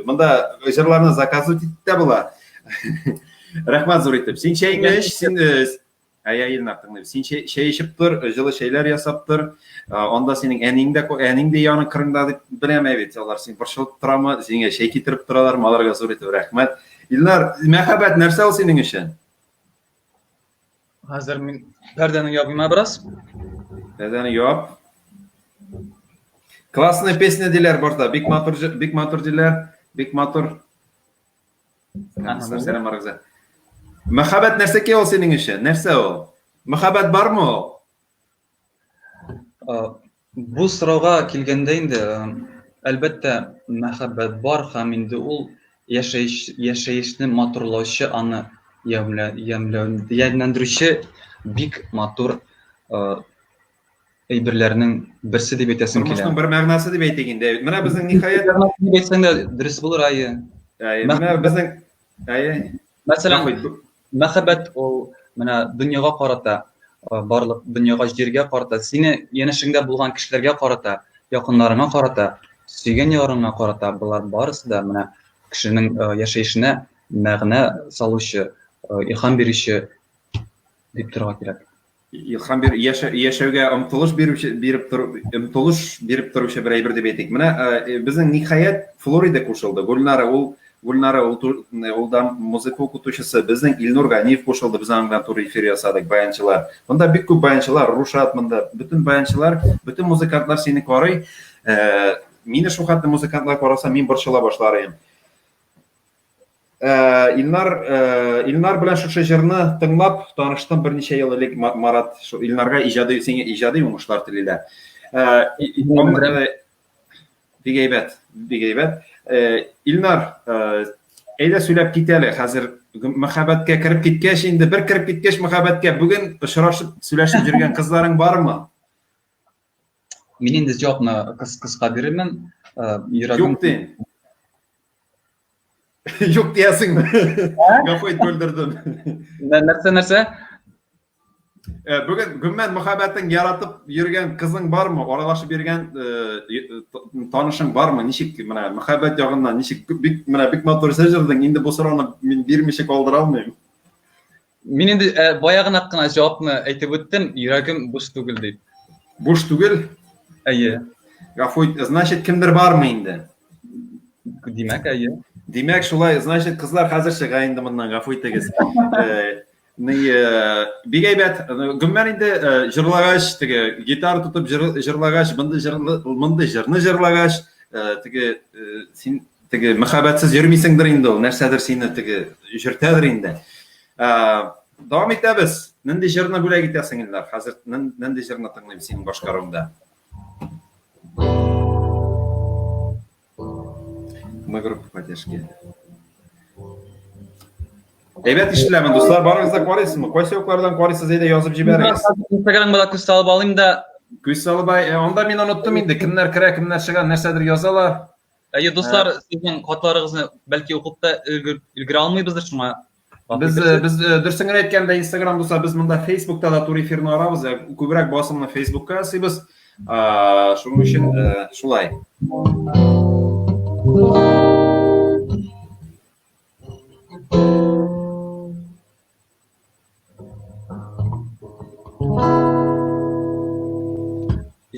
[SPEAKER 1] монда җырларны заказывать итеп тә була. Рәхмәт зур итеп. Син чәйне эч, син. Әйе, Илнар, тыңлыйбыз. Син чәй, чәй эчеп тор, җылы чәйләр ясап тор. Анда синең әниң дә, әниң дә яны кырыңда дип беләм бит. Алар син борчылып торамы, сиңа чәй китереп торалармы? Аларга зур итеп рәхмәт. Илнар, мәхәббәт нәрсә ул синең өчен?
[SPEAKER 2] Хәзер мин пәрдәне ябыйм бераз.
[SPEAKER 1] Пәрдәне яп. Классная песня диләр барда. Бик матур, бик матур диләр. Бик матур. Сәлам барыгызга. Мәхәббәт нәрсәкәй ул синең өчен? Нәрсә ул? Мәхәббәт бармы ул?
[SPEAKER 2] Бу сорауга килгәндә инде, әлбәттә, мәхәббәт бар һәм инде ул яшәеш, яшәешне матурлаучы, аны ямьлә, ямьләү, ямьләндерүче бик матур әйберләрнең берсе дип әйтәсем килә.
[SPEAKER 1] Тормышның бер мәгънәсе дип әйтик инде. Менә безнең ниһаять
[SPEAKER 2] дип әйтсәң дә дөрес булыр, әйе.
[SPEAKER 1] Әйе, менә безнең әйе.
[SPEAKER 2] Мәсәлән, мәхәббәт ул менә дөньяга карата, барлык дөньяга, җиргә карата, сине янәшәңдә булган кешеләргә карата, якыннарыңа карата, сөйгән ярыңа карата, болар барысы да менә кешенең яшәешенә мәгънә салучы, илһам бирүче дип торырга кирәк.
[SPEAKER 1] Илһам бир, яшәүгә омтылыш бирүче, биреп тор, омтылыш биреп торучы бер әйбер дип әйтик. Менә безнең ниһаять Флорида кушылды. Гөлнара ул Гөлнара ул ул да музыка укытучысы. Безнең Илнур Ганиев кушылды. Без аның белән туры эфир ясадык, баянчылар. Монда бик күп баянчылар, Рушат монда, бөтен баянчылар, бөтен музыкантлар сине карый. Мине шул хәтле музыкантлар караса, мин борчыла башлар идем. Илнар, Илнар белән шушы җырны тыңлап таныштым берничә ел элек, Марат. Шу Илнарга иҗади, сиңа иҗади уңышлар телиләр. Бик әйбәт, бик әйбәт. Илнар, әйдә сөйләп кит әле, хәзер мәхәббәткә кереп киткәч, инде бер кереп киткәч мәхәббәткә, бүген очрашып, сөйләшеп йөргән кызларың бармы?
[SPEAKER 2] Мин инде җавапны кыска бирермен.
[SPEAKER 1] Йөрәгем Юк дим. Юк диясеңме? Гафу ит, бүлдердем.
[SPEAKER 2] Нәрсә, нәрсә?
[SPEAKER 1] Бүген гомумән мәхәббәтең яратып йөргән кызың бармы? Аралашып йөргән танышың бармы? Ничек менә мәхәббәт ягыннан ничек бик менә бик матур сүз җырдың. Инде бу сорауны мин бирмичә калдыра алмыйм.
[SPEAKER 2] Мин инде баягынак кына җавапны әйтеп үттем, йөрәгем буш түгел дип.
[SPEAKER 1] Буш түгел?
[SPEAKER 2] Әйе.
[SPEAKER 1] Гафу ит, значит, кемдер бармы инде?
[SPEAKER 2] Димәк, әйе.
[SPEAKER 1] Димәк, шулай, значит, кызлар хәзер чыга инде моннан, гафу итегез. Бик әйбәт. Гомумән инде җырлагач, теге гитара тотып җырлагач, мондый җырлы, мондый җырны җырлагач, теге син теге мәхәббәтсез йөрмисеңдер инде ул, нәрсәдер сине теге йөртәдер инде. Дәвам итәбез. Нинди җырны бүләк итәсең, Илнар? Хәзер нинди җырны тыңлыйм синең башкаруыңда? Мы группа поддержки. Әйбәт ишетеләме, дуслар? Барыгыз да карыйсызмы? Кайсы яклардан карыйсыз, әйдә язып җибәрегез.
[SPEAKER 2] Инстаграмга да күз салып алыйм да.
[SPEAKER 1] Күз салып, анда мин оныттым инде, кемнәр керә, кемнәр чыга, нәрсәдер язалар.
[SPEAKER 2] Әйе, дуслар, сезнең хатларыгызны бәлки укып та өлгерә алмыйбыздыр, шуңа.
[SPEAKER 1] Без без дөресен генә әйткәндә, Инстаграм булса, без монда Фейсбукта да туры эфирны арабыз, күбрәк басымны Фейсбукка ясыйбыз. Шуның өчен шулай.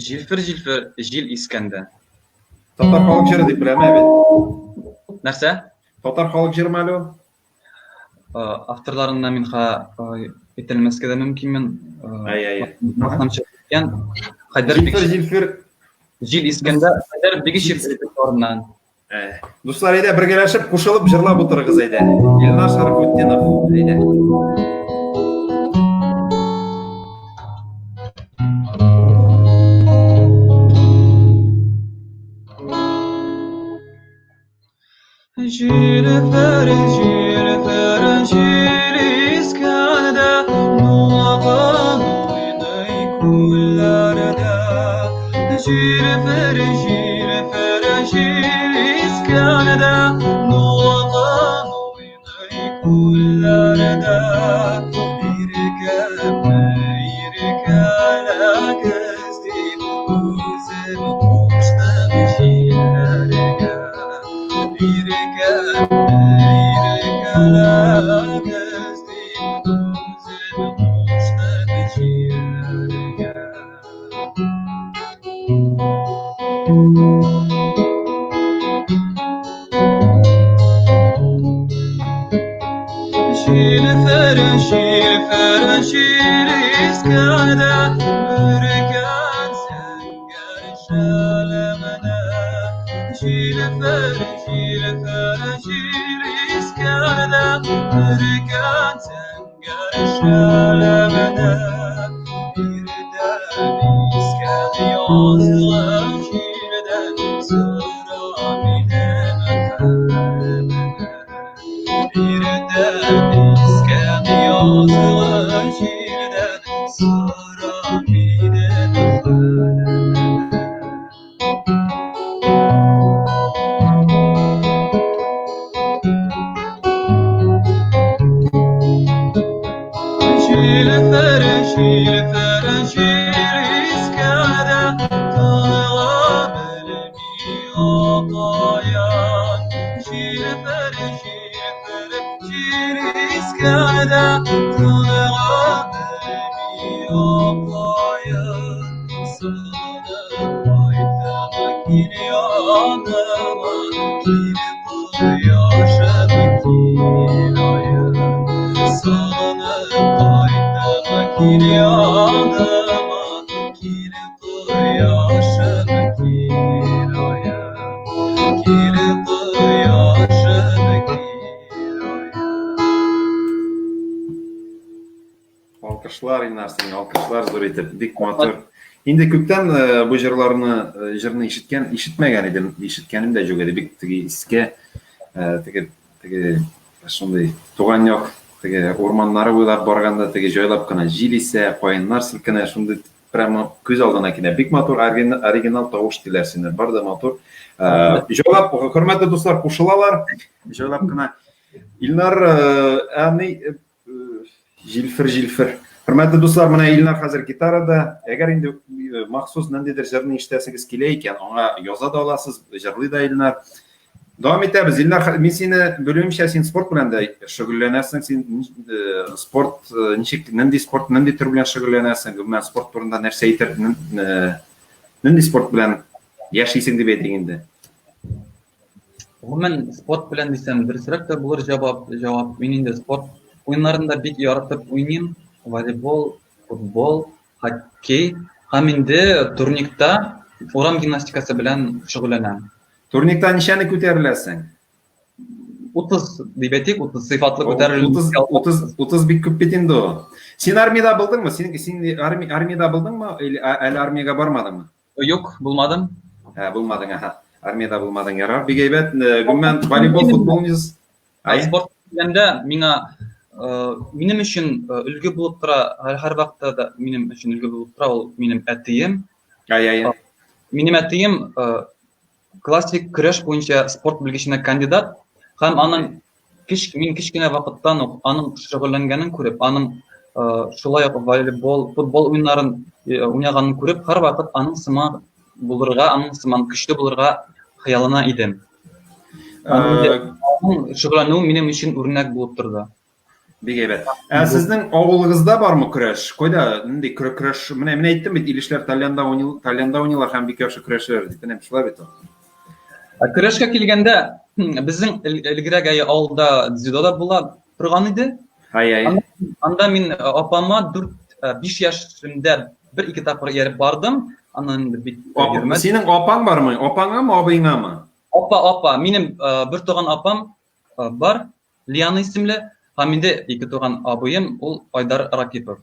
[SPEAKER 2] Җилфер-җилфер җил искәндә.
[SPEAKER 1] Татар халык җыры дип беләм, ә бит.
[SPEAKER 2] Нәрсә?
[SPEAKER 1] Татар халык җырымы әле ул?
[SPEAKER 2] Авторларыннан мин ха әйтелмәскә дә мөмкинмен.
[SPEAKER 1] Әй, әй.
[SPEAKER 2] Хәйдәр
[SPEAKER 1] Җилфер-җилфер
[SPEAKER 2] җил искәндә Хәйдәр Бигичев репертуарыннан.
[SPEAKER 1] Дуслар, әйдә бергәләшеп кушылып җырлап утырыгыз әйдә. Илнар Шәрәфутдинов, әйдә.
[SPEAKER 2] Җилфер, җилфер, җил искәндә, Дулкын уйный күлләрдә. Җилфер, җилфер, җил искәндә, Дулкын уйный күлләрдә. Иркәмне иркәләгез дип, Үзем куштым җилләргә. Иркәмне иркәләгез дип, Үзем куштым. Җилфер, җилфер, җил искәндә, Бөркән зәңгәр шәлемне. Җилфер, җилфер, җил искәндә, Бөркән зәңгәр шәлемне. Ирдән искән язгы җилдән Сора минем хәлемне. Ирдән искән язгы җилдән Сора минем хәлемне. Җилфер, җилфер, җил искәндә, Тыныла белми акаян. Җилфер, җилфер, җил искәндә, Тыныла белми акаян. Сагынып кайттым кил яныма, Кил кояшым, кил аем. Сагынып кайттым кил яныма, Кил кояшым, кил аем. Кил кояшым, кил аем.
[SPEAKER 1] Алкышлар, Илнар, сиңа алкышлар зур итеп, бик матур. Инде күптән бу җырларны, җырны ишеткән, ишетмәгән идем, ишеткәнем дә юк иде. Бик теге искә, теге теге шундый туган як, теге урманнары буйлап барганда теге җайлап кына җил исә, каеннар селкенә, шундый прямо күз алдына килә. Бик матур оригинал тавыш диләр сине. Бар да матур. Җайлап, хөрмәтле дуслар, кушылалар. Җайлап кына. Илнар, әни Җилфер, җилфер. Хөрмәтле дуслар, менә Илнар хәзер гитарада. Әгәр инде э, махсус ниндидер җырны ишетәсегез килә икән, аңа яза да аласыз, җырлый да Илнар. Дәвам итәбез. Илнар, мин сине белүемчә, син спорт белән дә шөгыльләнәсең. Син э, спорт э, ничек, нинди спорт, нинди төр белән шөгыльләнәсең? Гомумән, спорт турында нәрсә әйтер, нинди спорт белән яшисең дип әйтик инде?
[SPEAKER 2] Гомумән, спорт белән дисәм, дөресрәк тә булыр җавап. Җавап. Мин инде спорт уеннарын да бик яратып уйныйм. Волейбол, футбол, хоккей һәм инде турникта урам гимнастикасы белән шөгыльләнәм.
[SPEAKER 1] Турникта ничәне күтәреләсең?
[SPEAKER 2] 30 дип әйтик, 30 сыйфатлы күтәрелү.
[SPEAKER 1] 30 30 30 бик күп бит инде ул. Син армиядә булдыңмы? Син син армиядә булдыңмы или әле армиягә бармадыңмы?
[SPEAKER 2] Юк, булмадым.
[SPEAKER 1] Ә, булмадың, аха. Армиядә булмадың, ярар. Бик әйбәт. Э, гомумән, волейбол, футбол уйныйсыз?
[SPEAKER 2] Ай. Спорт дигәндә миңа э, минем өчен э, өлге булып тора, һәрвакытта да минем өчен өлге булып тора ул минем әтием.
[SPEAKER 1] Ай, ай.
[SPEAKER 2] Минем әтием классик көрәш буенча спорт белгеченә кандидат һәм аның кич, мин кечкенә вакыттан ук аның шөгыльләнгәнен күреп, аның шулай ук волейбол, футбол уеннарын уйнаганын күреп, һәрвакыт аның сыман булырга, аның сыман көчле булырга хыяллана идем. Аның шөгыльләнүе минем өчен үрнәк булып торды.
[SPEAKER 1] Бик әйбәт. Ә сезнең авылыгызда бармы көрәш? Кайда нинди көрәш? Менә менә әйттем бит, илешләр Тальянда уйный, Тальянда уйныйлар һәм бик яхшы көрәшәләр дип. Менә шулай бит ул.
[SPEAKER 2] Ә көрәшкә килгәндә, безнең элгерәк әй авылда дзюдо да була торган иде.
[SPEAKER 1] Ай, ай.
[SPEAKER 2] Анда мин э, апама 4 5 э, яшемдә бер ике тапкыр ияреп бардым. Аннан инде бик
[SPEAKER 1] э, йөрмәдем. Синең апаң бармы? Апаңамы, абыеңамы?
[SPEAKER 2] Апа, апа. Минем бер туган апам бар. Лиана исемле һәм инде ике туган абыем, ул Айдар Ракипов.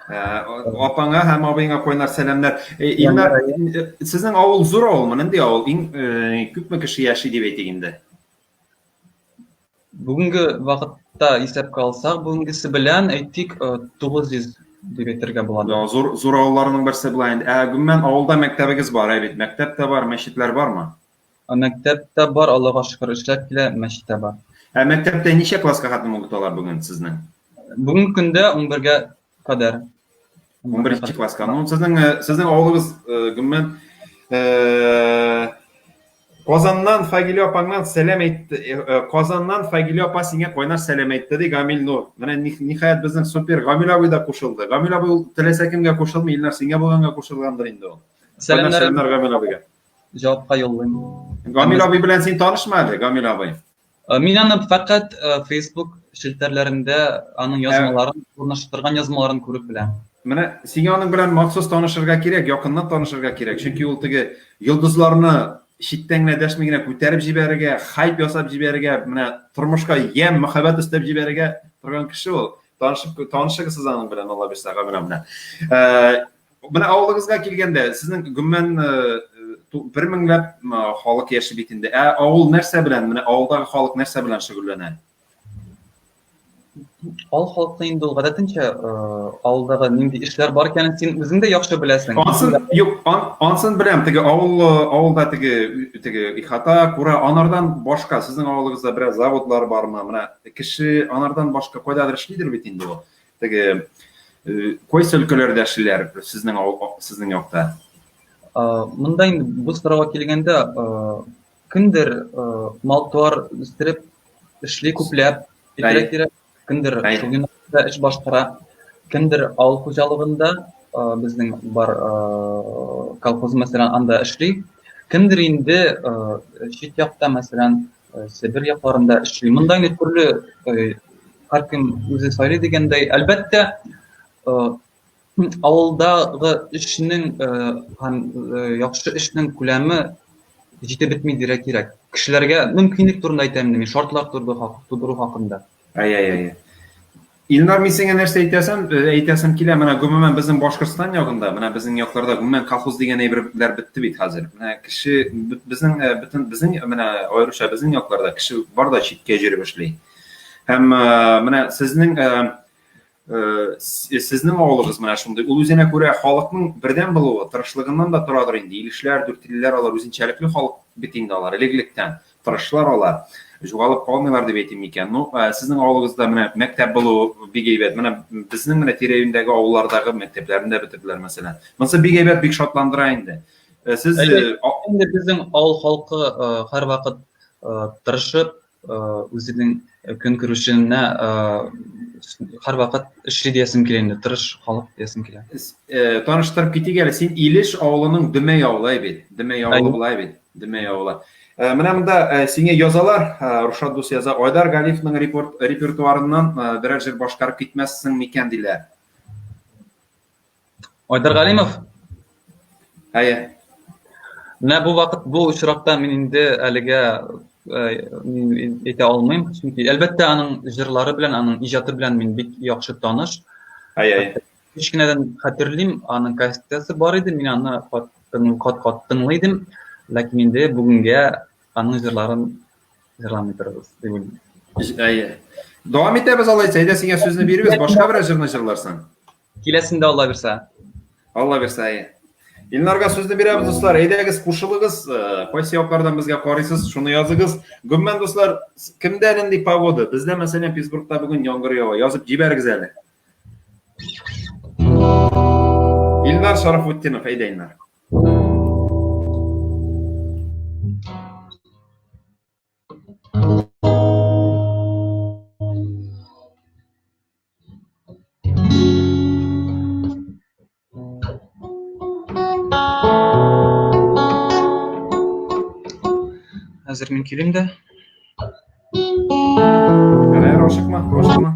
[SPEAKER 1] Ә, апаңа һәм абыеңа кайнар сәламнәр. Э, Илнар, э, сезнең авыл зур авылмы? Нинди авыл? Иң э, күпме кеше яши дип әйтик инде?
[SPEAKER 2] Бүгенге вакытта исәпкә алсак, бүгенгесе белән әйтик, 900 дип әйтергә була.
[SPEAKER 1] Да, зур зур авылларның берсе була инде. Ә гомумән авылда мәктәбегез бар, ә бит? Мәктәп тә бар, мәчетләр бармы?
[SPEAKER 2] Мәктәп тә бар, Аллага шөкер, эшләп килә, мәчет тә бар.
[SPEAKER 1] Ә мәктәптә ничә класска хәтлем укыталар бүген сезнең?
[SPEAKER 2] Бүгенге көндә 11-гә кадәр.
[SPEAKER 1] 11 класска. Ну, сезнең э, сезнең авылыгыз э, гомумән э, Казаннан Фагилә апаңнан сәлам әйтте. Казаннан Фагилә апа сиңа кайнар сәлам әйтте, ди Гамил Нур. Менә ниһаять безнең супер Гамил абый да кушылды. Гамил абый ул теләсә кемгә кушылмый, Илнар сиңа булганга кушылгандыр инде ул.
[SPEAKER 2] Сәламнәр
[SPEAKER 1] Гамил абыйга.
[SPEAKER 2] җавапка юллыйм.
[SPEAKER 1] Гамил абый белән син танышмы әле, Гамил абый?
[SPEAKER 2] Мин аны фәкать Facebook челтәрләрендә аның язмаларын, урнаштырган язмаларын күреп беләм.
[SPEAKER 1] Менә сиңа аның белән махсус танышырга кирәк, якыннан танышырга кирәк. Чөнки ул теге йолдызларны читтән генә дәшми генә күтәреп җибәрергә, хайп ясап җибәрергә, менә тормышка ямь, мәхәббәт өстәп җибәрергә торган кеше ул. Танышып танышыгыз сез аның белән, Алла бирсә, Гамил белән. Менә авылыгызга килгәндә, сезнең гомумән бер меңләп халык яши бит инде. Ә авыл нәрсә белән, менә авылдагы халык нәрсә белән шөгыльләнә?
[SPEAKER 2] Авыл халкы инде ул гадәтенчә авылдагы нинди эшләр бар икәнен син үзең дә яхшы беләсең.
[SPEAKER 1] Ансын юк, ансын беләм. Теге авыл авылда теге теге ихата, кура, анардан башка сезнең авылыгызда берәр заводлар бармы? Менә кеше анардан башка кайдадыр эшлидер бит инде ул. Теге кайсы өлкәләрдә эшлиләр сезнең сезнең якта?
[SPEAKER 2] Монда инде бу сорауга килгәндә, кемдер мал-туар үстереп эшли күпләп, әйтергә кирәк, кемдер шул юнәлештә эш башкара, кемдер авыл хуҗалыгында безнең бар колхоз, мәсәлән, анда эшли, кемдер инде чит якта, мәсәлән, Себер якларында эшли. Монда инде төрле һәркем үзе сайлый дигәндәй, әлбәттә, авылдагы эшнең һәм яхшы эшнең күләме җитеп бетми дирә кирәк. Кешеләргә мөмкинлек турында әйтәм инде мин, шартлар тудыру хакында.
[SPEAKER 1] Ай-ай-ай. Илнар, мин сиңа нәрсә әйтәсем, әйтәсем килә, менә гомумән безнең Башкортстан ягында, менә безнең якларда гомумән колхоз дигән әйберләр бетте бит хәзер. Менә кеше безнең бөтен безнең менә аеруча безнең якларда кеше бар да читкә йөреп эшли. Һәм менә сезнең сезнең авылыгыз менә шундый. Ул үзенә күрә халыкның бердәм булуы, тырышлыгыннан да торадыр инде. Илешләр, дүртилеләр алар үзенчәлекле халык бит инде алар, элек-электән. Тырышлар алар. Югалып калмыйлар дип әйтим микән. Ну, сезнең авылыгызда менә мәктәп булу бик әйбәт. Менә безнең менә тирә-юньдәге авыллардагы мәктәпләрне дә бетерделәр, мәсәлән. Монысы бик әйбәт, бик шатландыра инде. Сез
[SPEAKER 2] инде безнең авыл халкы һәрвакыт тырышып, үзенең көнкүрешенә һәрвакыт эшли диясем килә инде, тырыш халык диясем килә.
[SPEAKER 1] Таныштырып китик әле, син Илеш авылының Дөмәй авылы бит. Дөмәй авылы була бит. Дөмәй авылы. Менә монда сиңа язалар, Рушат дус яза, Айдар Галиевның репертуарыннан берәр җыр башкарып китмәссең микән диләр.
[SPEAKER 2] Айдар Галимов?
[SPEAKER 1] Әйе.
[SPEAKER 2] Менә бу вакыт, бу очракта мин инде әлегә әйтә алмыйм, чөнки әлбәттә аның җырлары белән, аның иҗаты белән мин бик яхшы таныш.
[SPEAKER 1] Әйе.
[SPEAKER 2] Кечкенәдән хәтерлим, аның кассетасы бар иде, мин аны кат-кат тыңлый идем. Ләкин инде бүгенгә аның җырларын җырламый торабыз дип уйлыйм.
[SPEAKER 1] Әйе. Дәвам итәбез алайса, әйдә сиңа сүзне биребез, башка берәр җырны җырларсың.
[SPEAKER 2] Киләсендә Алла бирсә.
[SPEAKER 1] Алла бирсә, әйе. Илнарга сүзне бирәбез, дуслар. Әйдәгез, кушылыгыз. Кайсы яклардан безгә карыйсыз, шуны языгыз. Гомумән, дуслар, кемдә нинди погода? Бездә, мәсәлән, Питтсбургта бүген яңгыр ява. Язып җибәрегез әле. Илнар Шарафутдинов, әйдә, Илнар.
[SPEAKER 2] Хәзер мин килим дә.
[SPEAKER 1] Ярар, ашыкма, ашыкма.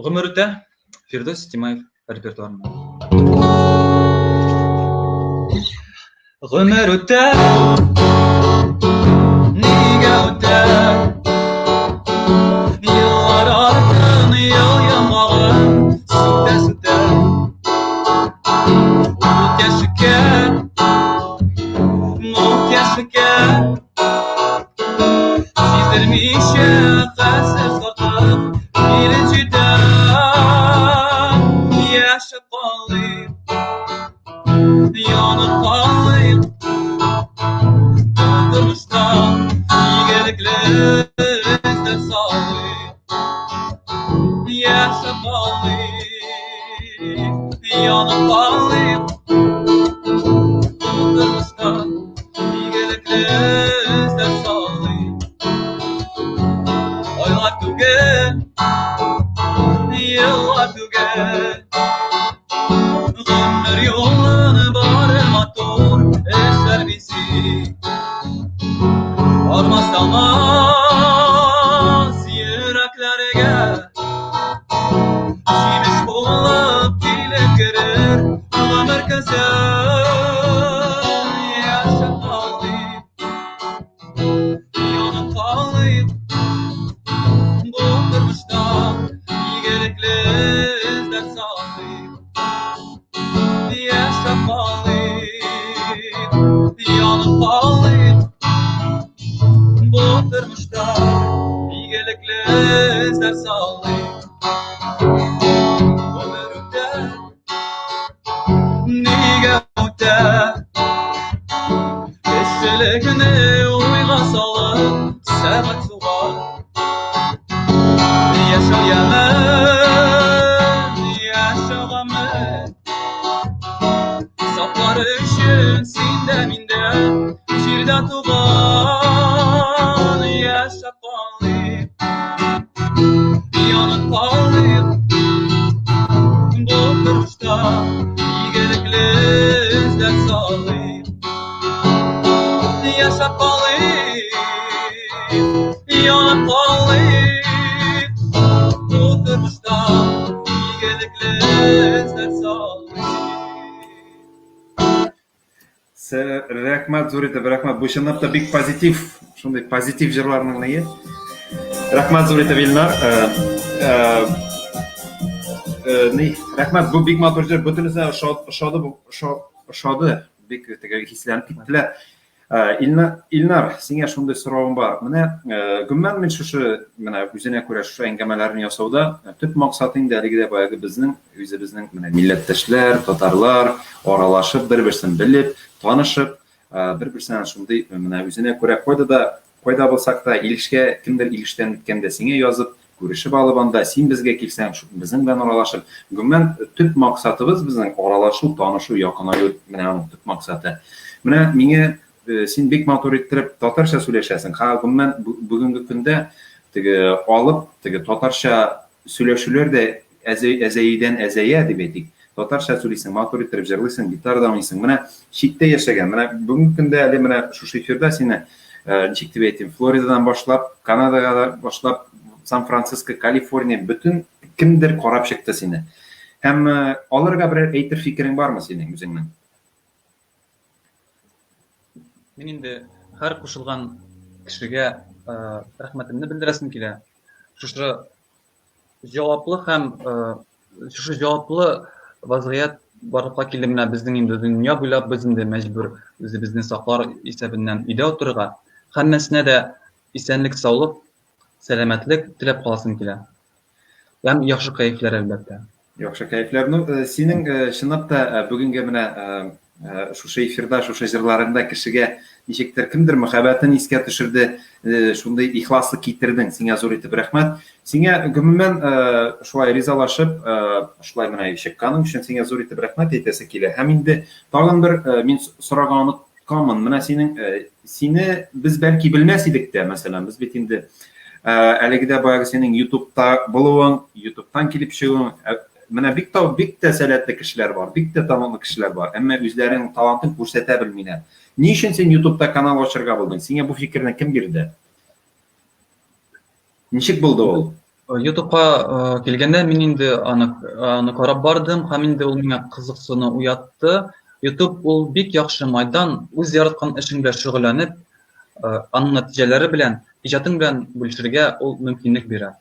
[SPEAKER 2] Гомер үтә, Фирдүс Тимаев репертуарында. Гомер үтә, нигә үтә? Еллар артын, ел яңагын сүтә-сүтә. Ут яшькә, мут яшькә. Сиздермичә хәзер сатып килеп җитә. Яшәп калыйк, янып калыйк. Бу тормышта игелекле. Янып калыйк бу тормышта, игелекле эзләр салыйк. Айлар түгел, еллар түгел, гомер юлын бары матур эшләр бизи. Армас талмас йөрәкләргә, җимеш булып килеп керер гомер көзе. Яшәп калыйк, янып калыйк бу тормышта, игелекле эзләр салыйк. Яшәп калыйк, янып калыйк бу тормышта, игелекле эзләр салыйк. Гомер үтә, нигә үтә? Кешелекне уйга салып, сәгать суга. Яшәү яме, яшәү гаме. Саклар өчен син дә, мин дә җирдә туган. Яшәп калыйк, янып калыйк бу тормышта, игелекле эзләр салыйк. Яшәп калыйк, янып калыйк бу тормышта, игелекле эзләр салыйк.
[SPEAKER 1] Рәхмәт зур итеп, рәхмәт. Бу чынлап та бик позитив, шундый позитив җырларның ние. Рәхмәт зур итеп, Илнар. Э, э, э, ни, рәхмәт, бу бик матур җыр. Бөтенесе ошады, бу ошады. Бик теге хисләнеп киттеләр. Илнар, Илнар, сиңа шундый соравым бар. Менә гомумән мин шушы менә үзенә күрә шушы әңгәмәләрне ясауда төп максат инде әлеге дә баягы безнең үзебезнең менә милләттәшләр, татарлар аралашып, бер-берсен белеп, танышып, бер-берсенә шундый менә үзенә күрә кайда да кайда булсак та, Илешкә кемдер Илештән үткәндә сиңа язып, күрешеп алып анда, син безгә килсәң, безнең белән аралашып. Гомумән, төп максатыбыз безнең аралашу, танышу, якынаю, менә аның төп максаты. Менә миңа э, син бик матур иттереп татарча сөйләшәсең. Ха, гомумән, бүгенге көндә теге алып, теге татарча сөйләшүләр дә әзәйдән әзәя дип әйтик. Татарча сөйлисең, матур иттереп җырлыйсың, гитарада уйныйсың. Менә читтә яшәгән, менә бүгенге көндә әле менә шушы эфирда сине э, ничек дип әйтим, Флоридадан башлап, Канадага да башлап, Сан-Франциско, Калифорния, бөтен кемдер карап чыкты сине. Һәм э, аларга берәр әйтер фикерең бармы синең үзеңнең?
[SPEAKER 2] Мин инде һәр кушылган кешегә э, рәхмәтемне белдерәсем килә. Шушы җаваплы һәм шушы җаваплы вазгыять барлыкка килде менә безнең инде дөнья буйлап без инде мәҗбүр үзебезне саклар исәбеннән өйдә утырырга. Һәммәсенә дә исәнлек, саулык, сәламәтлек теләп каласым килә. Һәм яхшы кәефләр, әлбәттә.
[SPEAKER 1] Яхшы кәефләр. Ну, синең чынлап та бүгенге менә шушы эфирда, шушы җырларыңда кешегә ничектер кемдер мәхәббәтен искә төшерде, шундый ихласлык китердең. Сиңа зур итеп рәхмәт. Сиңа гомумән шулай ризалашып, шулай менә чыкканың өчен сиңа зур итеп рәхмәт әйтәсе килә. Һәм инде тагын бер мин сорарга онытканмын. Менә синең сине без бәлки белмәс идек тә, мәсәлән, без бит инде әлеге дә баягы синең YouTube'та булуың, YouTube'тан килеп чыгуың, менә бик тә бик тә сәләтле кешеләр бар, бик тә талантлы кешеләр бар, әмма үзләренең талантын күрсәтә белмиләр. Ни өчен син YouTube'та канал ачырга булдың? Сиңа бу фикерне кем бирде? Ничек булды ул?
[SPEAKER 2] YouTube'ка э, килгәндә мин инде аны аны карап бардым һәм инде ул миңа кызыксыну уятты. YouTube ул бик яхшы майдан, үз яраткан эшең белән шөгыльләнеп, э, аның нәтиҗәләре белән, иҗатың белән бүлешергә ул мөмкинлек бирә.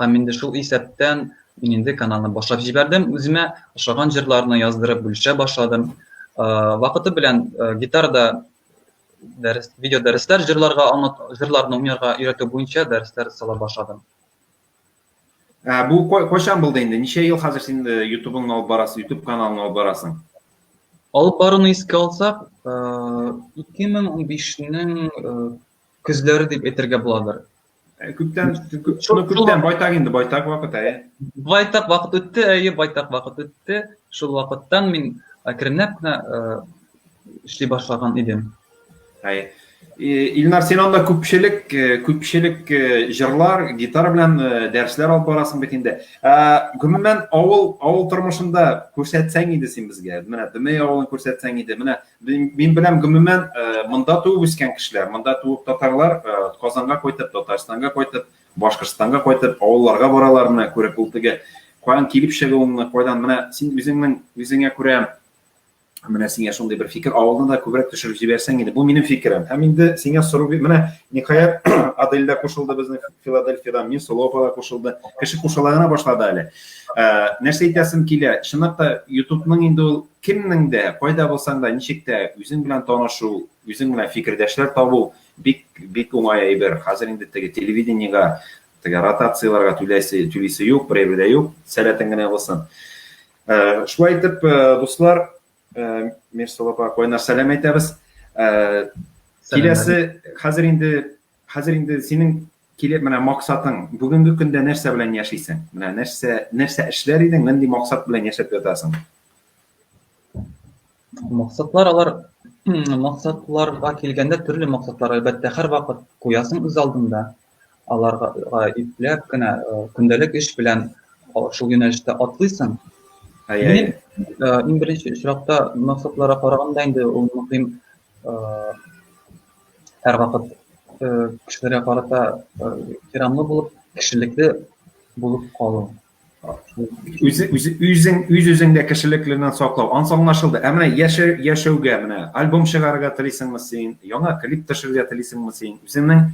[SPEAKER 2] Һәм инде шул исәптән мин инде каналны башлап җибәрдем. Үземә ошаган җырларны яздырып бүлешә башладым. Э, вакыты белән э, гитарада дәрес, видео дәресләр җырларга аңлат, җырларны уйнарга өйрәтү буенча дәресләр сала башладым.
[SPEAKER 1] Ә, бу кайчан булды инде? Ничә ел хәзер син э, YouTube-ыңны алып барасың, YouTube каналын алып барасың?
[SPEAKER 2] Алып баруны искә алсак, 2015-нең көзләре дип әйтергә буладыр.
[SPEAKER 1] Күптән, күптән байтак инде, байтак вакыт, әйе.
[SPEAKER 2] Байтак вакыт үтте, әйе, байтак вакыт үтте. Шул вакыттан мин әкренләп кенә эшли башлаган идем.
[SPEAKER 1] Әйе. Илнар, син анда күпчелек, күпчелек җырлар, гитара белән дәресләр алып барасың бит инде. Ә, гомумән, авыл, авыл тормышында күрсәтсәң иде син безгә. Менә Дөмәй авылын күрсәтсәң иде. Менә Мин беләм, гомумән, монда туып үскән кешеләр, монда туып татарлар Казанга кайтып, Татарстанга кайтып, Башкортстанга кайтып, авылларга баралар, менә күреп ул теге каян килеп чыгуыңны, кайдан менә син үзеңнең үзеңә күрә менә сиңа шундый бер фикер, авылны да күбрәк төшереп җибәрсәң иде. Бу минем фикерем. Һәм инде сиңа сорау, менә ниһаять Адель дә кушылды безнең Филадельфиядән, Мирсылу апа да кушылды. Кеше кушыла гына башлады әле. Нәрсә әйтәсем килә, чынлап та YouTubeның инде ул Кемнең дә, кайда булсаң да, ничек тә үзең белән танышу, үзең белән фикердәшләр табу бик, бик уңай әйбер. Хәзер инде теге телевидениегә, теге ротацияләргә түләсе, түлисе юк, бер әйбер дә юк, сәләтең генә булсын. Э, шулай итеп, э, дуслар, э, Мирсол апа, кайнар сәлам әйтәбез. Киләсе, хәзер инде, хәзер инде синең Килеп менә максатың, бүгенге көндә нәрсә белән яшисең? Менә нәрсә, нәрсә эшләр идең, нинди максат белән яшәп ятасың?
[SPEAKER 2] Максатлар алар максатларга килгәндә төрле максатлар әлбәттә һәрвакыт куясың үз алдыңда. Аларга ипләп кенә э, көндәлек эш белән шул юнәлештә атлыйсың. Әйе. Э, иң беренче очракта максатларга караганда инде ул мөһим э, һәрвакыт кешеләргә карата ихтирамлы булып, кешелекле булып калу.
[SPEAKER 1] Үзе, үзе, үзең, үз үзеңдә кешелеклелеген саклау. Ансы аңлашылды. Ә менә яшә, яшәүгә, менә альбом чыгарырга телисеңме син, яңа клип төшерергә телисеңме син, үзеңнең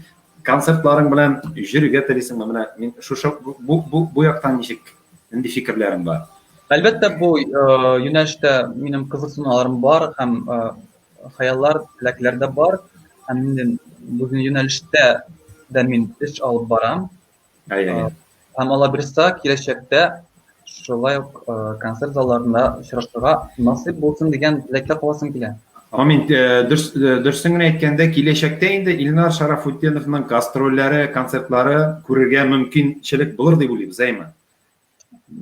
[SPEAKER 1] концертларың белән йөрергә телисеңме? Менә мин шушы бу, бу, бу яктан ничек, нинди фикерләрең бар?
[SPEAKER 2] Әлбәттә, бу юнәлештә минем кызыксынуларым бар һәм хыяллар, теләкләр дә бар. Һәм инде бүген юнәлештә дә мин эш алып барам. Әйе. Һәм Алла бирса, киләчәктә шулай ук концерт залларында очрашырга насыйп булсын дигән теләктә каласым килә.
[SPEAKER 1] Амин. Дөрес, дөресен генә әйткәндә, киләчәктә инде Илнар Шарафутдиновның гастрольләре, концертлары күрергә мөмкинчелек булыр дип уйлыйбыз, әйме?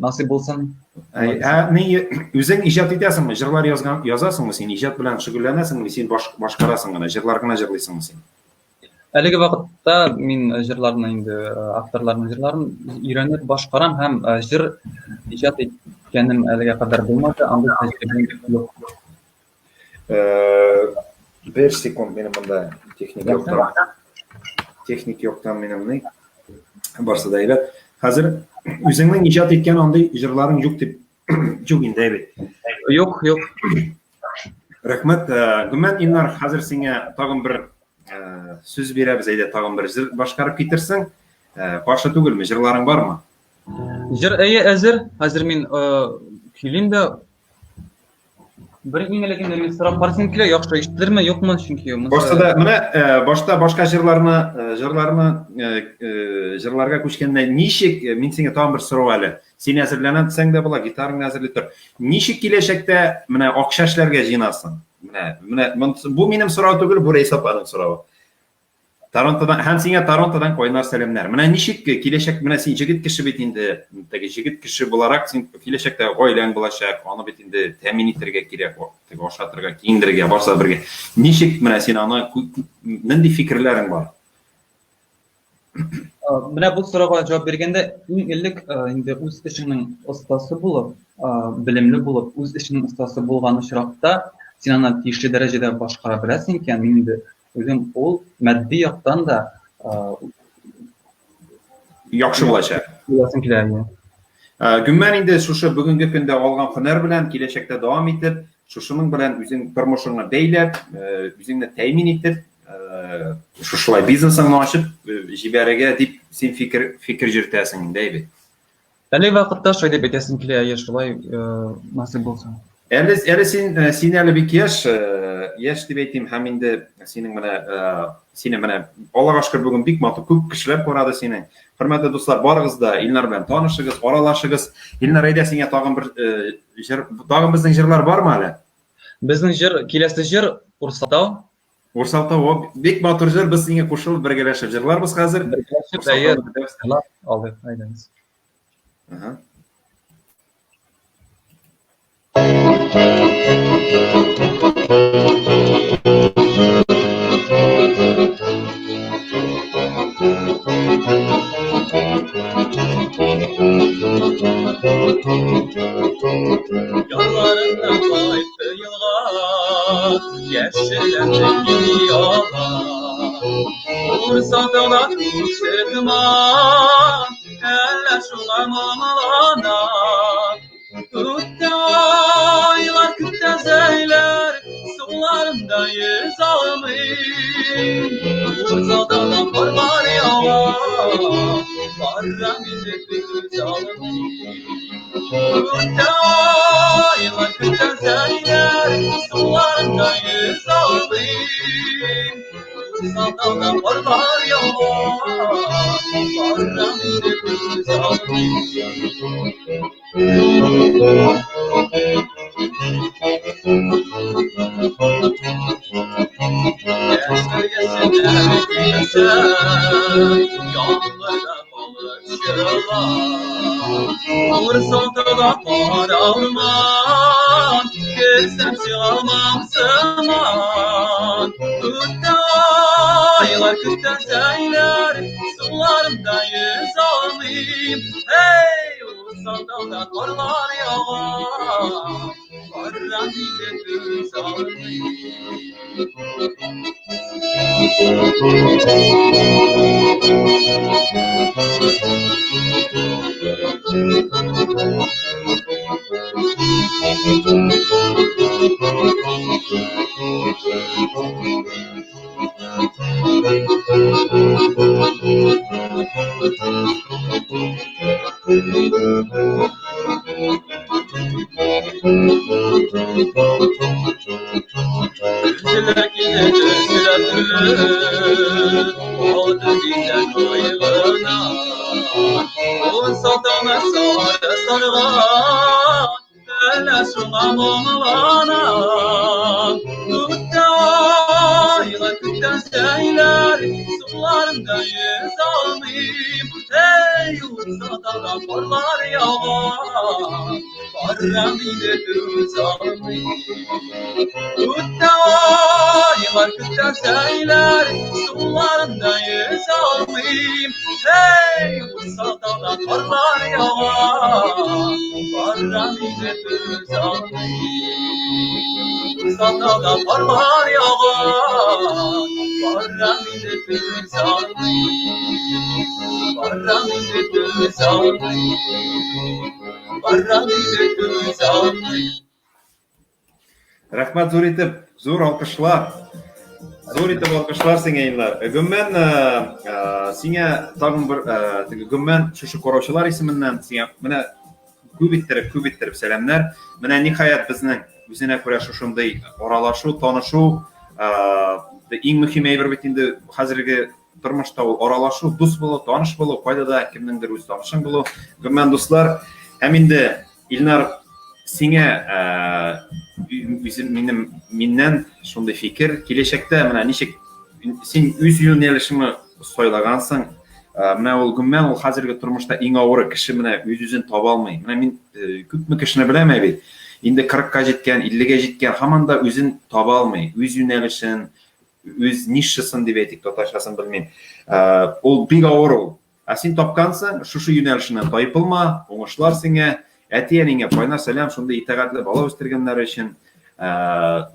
[SPEAKER 2] Насыйп булсын.
[SPEAKER 1] Ә ни үзең иҗат итәсеңме? Җырлар язган, язасыңмы син? Иҗат белән шөгыльләнәсеңме? Син баш, башкарасың гына, җырлар гына җырлыйсыңмы син?
[SPEAKER 2] Әлеге вакытта мин җырларны инде авторларның җырларын өйрәнеп башкарам һәм җыр иҗат иткәнем әлегә кадәр булмады, андый тәҗрибәм юк.
[SPEAKER 1] Бер секунд, минем монда техник яктан. Техник яктан минем ни? Барсы да әйбәт. Хәзер үзеңнең иҗат иткән андый җырларың юк дип юк инде әйбәт.
[SPEAKER 2] Юк, юк.
[SPEAKER 1] Рәхмәт. Гомумән, Илнар, хәзер сиңа тагын бер сүз бирәбез, әйдә тагын бер җыр башкарып китерсең. Каршы түгелме? Җырларың бармы?
[SPEAKER 2] Җыр әйе әзер. Хәзер мин көйлим дә. Бер иң элек инде мин сорап барсын килә, яхшы ишетелерме, юкмы, чөнки
[SPEAKER 1] Башта да менә э, башта башка җырларны, э, җырларны э, җырларга күчкәндә ничек, мин сиңа тагын бер сорау әле. Син әзерләнә дисәң дә була, гитараңны әзерли тор. Ничек киләчәктә менә акча эшләргә җыенасың? Менә, менә бу минем сорау түгел, бу Рәйсә апаның соравы. Торонтодан һәм сиңа Торонтодан кайнар сәламнәр. Менә ничек киләчәк, менә син җегет кеше бит инде, теге җегет кеше буларак син киләчәктә гаиләң булачак, аны бит инде тәэмин итәргә кирәк, теге ашатырга, киендерергә, барсы да бергә. Ничек менә син аны нинди фикерләрең бар?
[SPEAKER 2] Менә бу сорауга җавап биргәндә, иң элек инде үз эшеңнең остасы булып, белемле булып, үз эшеңнең остасы булган очракта, син аны тиешле дәрәҗәдә башкара беләсең икән, мин инде Үзем ул матди яктан да
[SPEAKER 1] яхшы булачак.
[SPEAKER 2] Буласым килә инде.
[SPEAKER 1] Гомумән инде шушы бүгенге көндә алган һөнәр белән киләчәктә дәвам итеп, шушының белән үзең тормышыңны бәйләп, үзеңне тәэмин итеп, шушылай бизнесыңны ачып җибәрергә дип син фикер фикер йөртәсең инде, әйбәт.
[SPEAKER 2] Әлеге вакытта шулай дип әйтәсем килә, әйе, шулай насыйп булса.
[SPEAKER 1] Әле, әле син, син әле бик яшь, яшь дип әйтим, һәм инде синең менә, сине менә, Аллага шөкер, бүген бик матур күп кешеләр карады сине. Хөрмәтле дуслар, барыгыз да Илнар белән танышыгыз, аралашыгыз. Илнар, әйдә сиңа тагын бер җыр, тагын безнең җырлар бармы әле?
[SPEAKER 2] Безнең җыр, киләсе җыр Урсатау.
[SPEAKER 1] Урсалтау бик матур җыр, без сиңа кушылып бергәләшеп җырларбыз хәзер.
[SPEAKER 2] Бергәләшеп, әйе. Алыйк, әйдәгез.
[SPEAKER 1] Ага.
[SPEAKER 2] Ялларыннан кайтты елга, яшелләнде ялар. Урсатала күксел томан, әллә шуңа моңлана. Күктә айлар, күктә зәйләр, суларында йөз алмыйм. Урсатала карлар ява, барам инде түз алмыйм. Күктә айлар, күктә зәйләр, суларында йөз алмыйм. Урсатала карлар ява, барам инде түз алмыйм. Урсатала кара урман, Керсәм чыгалмам сыман. Күктә айлар, күктә зәйләр, Суларымда йөз алмыйм. Эй, Урсаталда карлар ява, Барам инде түз алмыйм. Гөлчеләр килә төсләр төрле, Алды диләр кайгына. Урсатаны сары сарган, Әллә шуңа моңлана. Күктә айлар, күктә зәйләр, Суларында йөз алмыйм. Эй, Урсатада карлар ява, Барам инде түз алмыйм. Күктә айлар, күктә зәйләр, Суларында йөз алмыйм. Эй, Урсатада карлар ява, Барам инде түз алмыйм. Урсатада карлар ява, Барам инде түз алмыйм. Барам инде түз алмыйм. Барам инде түз алмыйм.
[SPEAKER 1] Рәхмәт зур итеп, зур алкышлар. Зур итеп алкышлар сиңа, Илнар. Гомумән, сиңа тагын бер теге гомумән шушы караучылар исеменнән сиңа менә күп иттереп, күп иттереп сәламнәр. Менә ниһаять безнең үзенә күрә шушындый аралашу, танышу, иң мөһим әйбер бит инде хәзерге тормышта ул аралашу, дус булу, таныш булу, кайда да кемнеңдер үз танышың булу. Гомумән, дуслар, һәм инде Илнар, сиңа үзем минем миннән шундый фикер, киләчәктә менә ничек син үз юнәлешеңне сайлагансың, менә ул гомумән ул хәзерге тормышта иң авыры кеше менә үз-үзен таба алмый. Менә мин күпме кешене беләм бит. Инде 40-ка җиткән, 50-гә җиткән, һаман да үзен таба алмый. Үз юнәлешен, үз нишасын дип әйтик, татарчасын белмим. Ул бик авыр ул. Ә син тапкансың, шушы юнәлешеннән тайпылма, уңышлар сиңа, әти-әниңә кайнар сәлам, шундый итагатьле бала үстергәннәре өчен.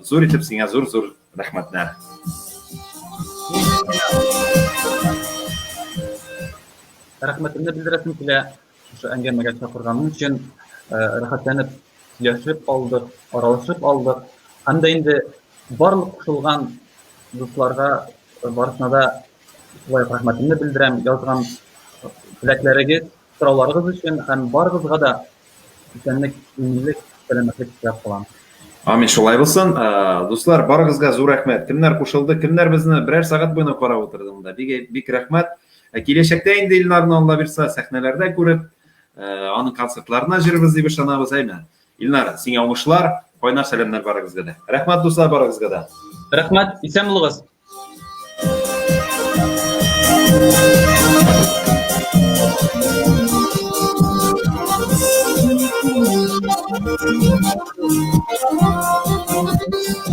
[SPEAKER 1] Зур итеп сиңа зур-зур рәхмәтләр.
[SPEAKER 2] Рәхмәтемне белдерәсем килә, шушы әңгәмәгә чакырганың өчен, рәхәтләнеп сөйләшеп алдык, аралашып алдык. Һәм дә инде барлык кушылган дусларга барысына да шулай ук рәхмәтемне белдерәм. Язган теләкләрегез, сорауларыгыз өчен һәм барыгызга да исәнлек, иминлек, сәламәтлек теләп калам.
[SPEAKER 1] Амин, шулай булсын. Дуслар, барыгызга зур рәхмәт. Кемнәр кушылды, кемнәр безне берәр сәгать буена карап утырды монда. Бик бик рәхмәт. Киләчәктә инде Илнарны Алла бирса сәхнәләрдә күреп, аның концертларына җырырбыз дип ышанабыз, әйме? Илнар, сиңа уңышлар, кайнар сәламнәр барыгызга да. Рәхмәт, дуслар, барыгызга да.
[SPEAKER 2] Рәхмәт, исән булыгыз.